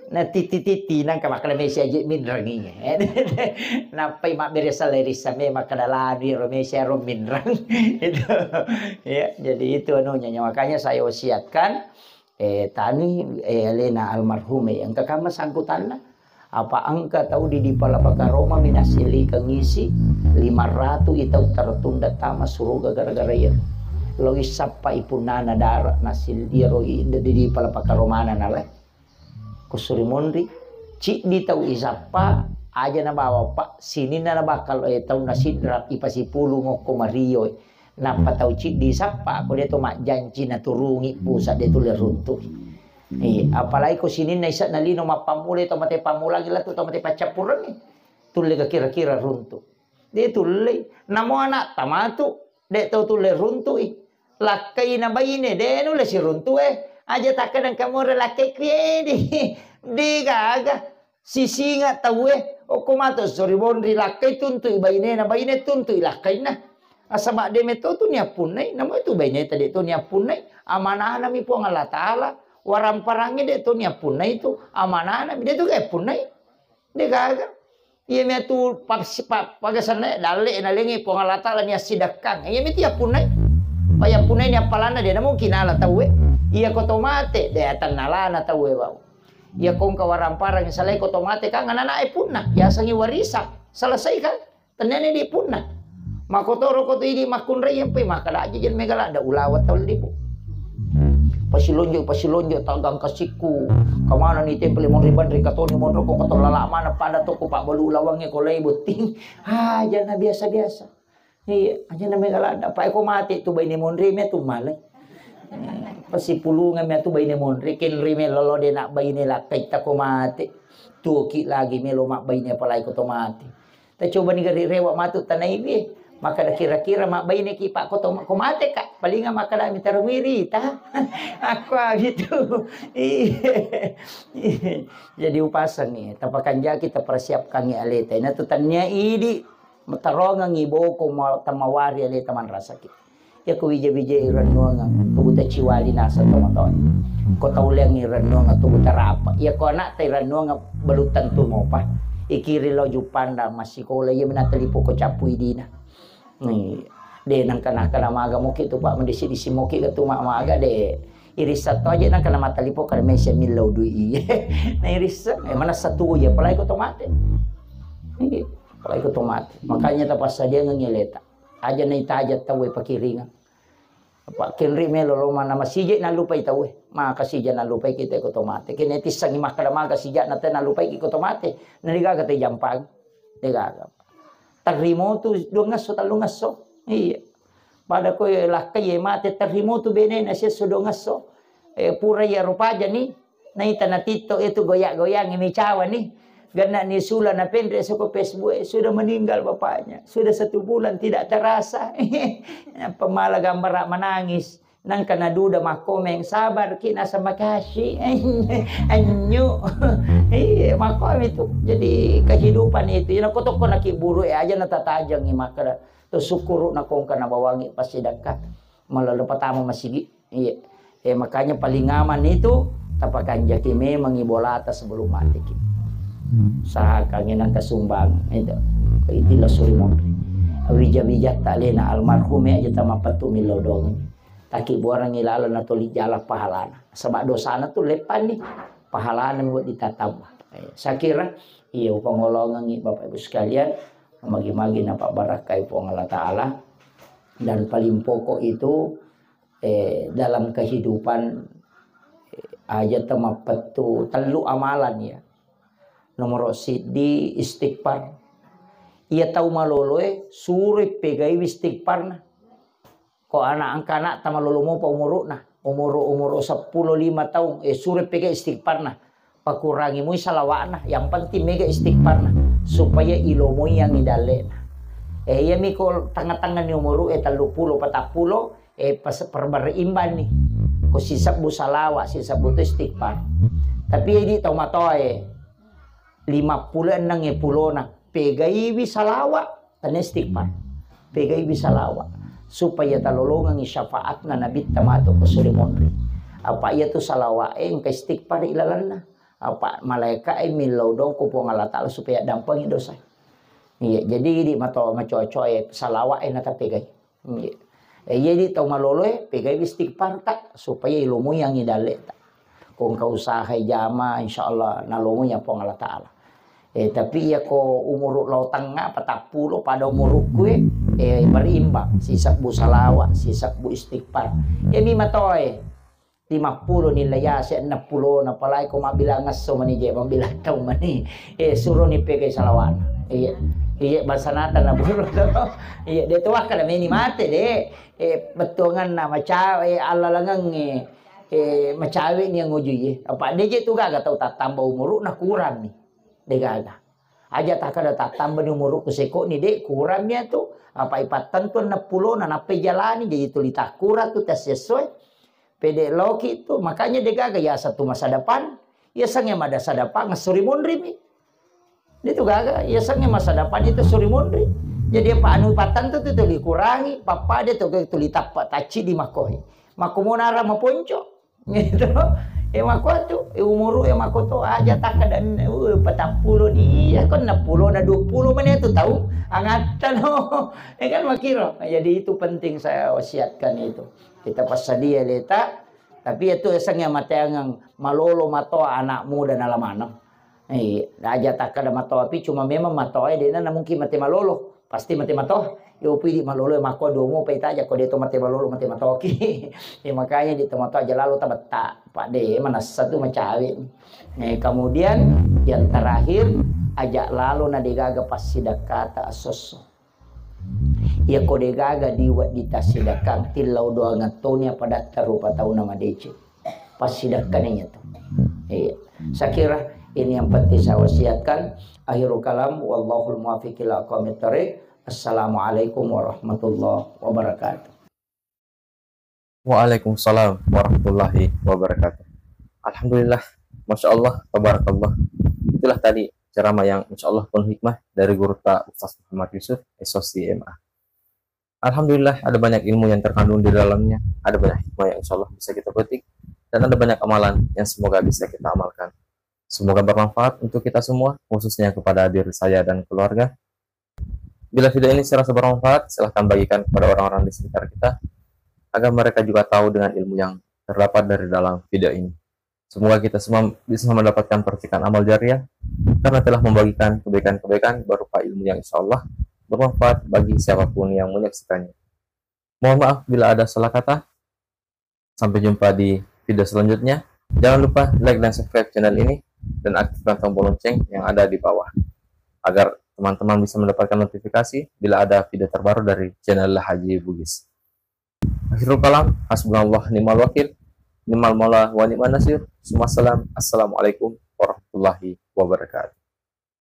Na titi-titi nangka makkada mesi aje minreng iya. Nappai mabbere sellerissa me makkada lanu ro mesi ro minreng. Itu. Ya, jadi itu anunya. Makanya saya wasiatkan Eh, tani, eh, alena almarhum, eh, engka kamma sangkutanna. Apa engka tau di, di pala pakaroma mi nasilikeng isi lima ratu i tau tertunda tama suruga gara-gara iya. Lo isappa i punnana dara nasil iyaro i, di, di pala pakaromana nalai. Kusuri monri, ciddi tau isappa, aja nabawa pa, sininna nabakal, eh, tau nasidra ipasipulung okko mario, eh. Nappa tau ciddi sappa, ko de to majjanci naturungi pusat de tulle runtu'i. Iya, apalagi ko sininna isa na lino mappammula to mate pammulangi latu to mate paccappurengngi. Tulle ga kira-kira runtu. De tulle. Namo anak tamatu, de to tulle runtu'i. Lakkai na baine, de nulle siruntu e. Aja takkadang kamore lakkai kuedi. De gaga. Sisinga tauwe, okko mato sori bonri lakkai tuntui bainena, baine tuntui lakkainna. Asaba de metto tu niappunnai, namo itu baineta de to niappunnai. Amanahna mi Puang Allah Taala, waramparangnge de to niappunnai tu, amanahna mi de tu ga punnai. De gaga. Iya miatu pa-, pa-, pagasanna dalle nalengi Puang Allah Taala ni assidakkang. Iya mitu yappunnai. Pa yappunnai ni appalanna de namungkin ala tauwe. Iya ko to mate de tennalana tauwe bau. Iya kongka waramparang salai ko to mate kan anak-anak e punna. Yasengi warisan. Selesai kan? Tennani di punna. Makotoro ko tu idi makkunrai yang pe makkada aja jen mega ladda ulawa tau libu. Pasilonjo, pasilonjo, tagang kasikku. Kamana ni tempel mon riban ri katoni monro ko kato lala mana pada toko pak balu ulawange ko lai botting. Aja na biasa-biasa. Iya, aja na mega ladda. Pak ko mate tu baine monri me tu malai. Pasipulungan me tu baine monri kenri me lolo de nak baine lakkai ta ko mate. Tuoki lagi melo mak baine apalagi ko to mate. Tacobani gari rewa matu tanaiwi. Makkada kira-kira mabbaineki pak ko to-, ko mate ka. Palinga makkada mitaro wirita. Aku gitu. Iya. Jadi upasangi. Tapakanjaki tapersiapkangi aleta. Ina tu tania idi. Matarongangi boko ma-, tamawari aleta manrasaki. Iya ko wija-wija irennuanga, tubuta ciwali naseng tomatoe. Ko tauleang irennuanga, tubuta rapa. Iya ko anak ta irennuanga, balu tentu mopa. Ikiri lo jupanda massikola, iya minata lipo ko cappu idina. Ni, de nangka naka namaga moki tu pak, mendisi-disi moki ke tu ma-, maga de. Irissa to aja nangka namata lipo kada mesi millau dui iye. Na irissa, eh, mana satu ya, apalagi ko to mate. Iya, apalagi ko to mate. Makanya tapassadiangengi aleta. Aja naitaja tauwe pakiringang. Apa kenri melo lo mana masije nalupai tauwe. Maka sija nalupai kita ko to mate. Kene tissangi makkada maga sija na te nalupai ko to mate. Na degaga te jampang. Degaga. Tarrimo tu dua ngesso, tallu ngesso. Iya. Pada ko lakkai mate tarrimo tu benena siesso dua ngesso. Eh, pura iya rupaja ni. Naita na TikTok itu goyang-goyang mi cawa ni. Genna ni sula na penre soko Facebook, eh, sudah meninggal bapaknya. Sudah satu bulan tidak terasa. Pemala gambar menangis. Nangka naduda makkomeng, sabar ki nasa makasi. Anyu. Iya, makkomi tu. Jadi kehidupan itu. Ina ko tokko na kiburu e aja na tatajangi makkada. To syukuru na kongka na bawangi pasidakka. Malalo patama masigi. Iya. Eh, makanya paling aman itu tapakanjaki memang ibolata sebelum mati ki. Usahakan nangka sumbang itu. Itulah suri monri. Wija-wija tak lena almarhum aja tama patu milo dong. Taki buarangi laleng na toli jala pahalana. Sebab dosana tu lepanni. Pahalana mi ditatamba. Eh, saya kira iya upangolongangi Bapak Ibu sekalian. Magi-magi napa barakai Puang Allah Taala. Dan paling pokok itu eh, dalam kehidupan, eh, aja temappettu tellu amalan ya. Nomor siddi istighfar. Iya tau maloloe suroi pegaiwi istighfarna. Ko anak angka anak tamalolo mopa umuruna, umuru umuru seppulo lima taung, eh, suroi pegai istighfarna. Pakurangi mui salawa'na, yang penting mega istighfarna supaya ilomoiangi dalle'na. Eh, iyami ko tengah-tengah ni umuru e telluppulo, patappulo, eh, pas-, perbereimbang ni. Ko sisebbu salawa, sisebbu tu istighfar. Tapi idi tau matoa e lima pulo enneng e pulona, pegaiwi salawa, tania istighfar. Pegaiwi salawa supaya talolongengi syafaatna Nabitta matu ko suri monri. Apa iya tu salawa e engka istighfar ilalenna. Apa malaika e millau dong ko Puang Allah Taala supaya dampengi dosa. Iya, jadi idi mato macoa-coa e salawa e natapegai. Iya. Eh, iya di tau malolo e pegai istighfar ta supaya ilomoiangi dalle'ta. Ko engka usaha e jama, insyaallah nalomoiang Puang Allah Taala. Eh, tapi iya ko umuru lao tengnga patappulo pada umurukku e, eh, berimbang sisebbu salawa, sisebbu istighfar. Iyami matoa e. Lima pulo ni layase, enneng pulo na palai ko mabbilang esso mani je, mabbilang tau mani. Eh, suro ni pegai salawana. Iya, iya, basanata na buru to. Iya, de to wakkada meni mate de. Eh, bettuanganna macawe, eh, allalangeng, eh, eh, macawe ni nguju ye. Apa de je tu gaga tau tattamba umuru na kurang ni. De gaga. Aja takkada tattambani umurukku seko ni, de, kurang mi tu. Apa ipattentu enneng pulo na nappai jalani, jadi tuli takkura tu tes sesuai. Pede loki tu, makanya de gaga yasa tu masa depan, yasengnge mada masa depan suri munri mi. De tu gaga, yasengnge masa depan itu suri munri. Jadi apa anu pattentu tu tuli kurangi, pappa de tu tuli tappa tacci di makoi. Makko monara maponco. Gitu. Eh, makkuatu, eh, umuru e makkuatu aja takkadanna, uh, patappulo ni, iya, ko enneng pulo na dua pulo mani tu tau, angattano. Eh, kan makkiro. Nah, jadi itu penting saya wasiatkan itu. Kita passadia leta, tapi itu eseng ya mateangang malolo matoa anak muda nala maneng. Eh, aja takkada matoa pi, cuma memang matoa e de'na na mungkin mate malolo. Pasti mate matoa. Yo pidi malolo e makko domo pa itaja ko de to mate malolo, mate matoaki. Eh, makanya di to matoa aja lalo tabetta, Pak, de manassa tu macawe. Eh, kemudian yang terakhir, aja lalo na degaga passidakkata asosso. Iya ko degaga di wedding tassidakkang, tillau doangattoni apa datta rupa tauna madeceng. Passidakkani tu. Iya. Saya kira ini yang penting saya wasiatkan. Akhirul kalam, wallahul muwaffiq ila aqwamit thariq. Assalamualaikum warahmatullahi wabarakatuh. Waalaikumsalam warahmatullahi wabarakatuh. Alhamdulillah, Masya Allah, Tabarakallah. Itulah tadi ceramah yang insya Allah penuh hikmah dari guru ta Ustaz Muhammad Yusuf, S O C M A. Alhamdulillah, ada banyak ilmu yang terkandung di dalamnya, ada banyak hikmah yang insya Allah bisa kita petik, dan ada banyak amalan yang semoga bisa kita amalkan. Semoga bermanfaat untuk kita semua, khususnya kepada diri saya dan keluarga. Bila video ini serasa bermanfaat, silahkan bagikan kepada orang-orang di sekitar kita, agar mereka juga tahu dengan ilmu yang terdapat dari dalam video ini. Semoga kita semua bisa mendapatkan percikan amal jariah karena telah membagikan kebaikan-kebaikan berupa ilmu yang insya Allah bermanfaat bagi siapapun yang menyaksikannya. Mohon maaf bila ada salah kata. Sampai jumpa di video selanjutnya. Jangan lupa like dan subscribe channel ini dan aktifkan tombol lonceng yang ada di bawah agar teman-teman bisa mendapatkan notifikasi bila ada video terbaru dari channel Haji Bugis. Akhirul kalam, hasbunallah ni'mal wakil, ni'mal maula wa ni'man nasir. Sumassalam. Assalamualaikum warahmatullahi wabarakatuh.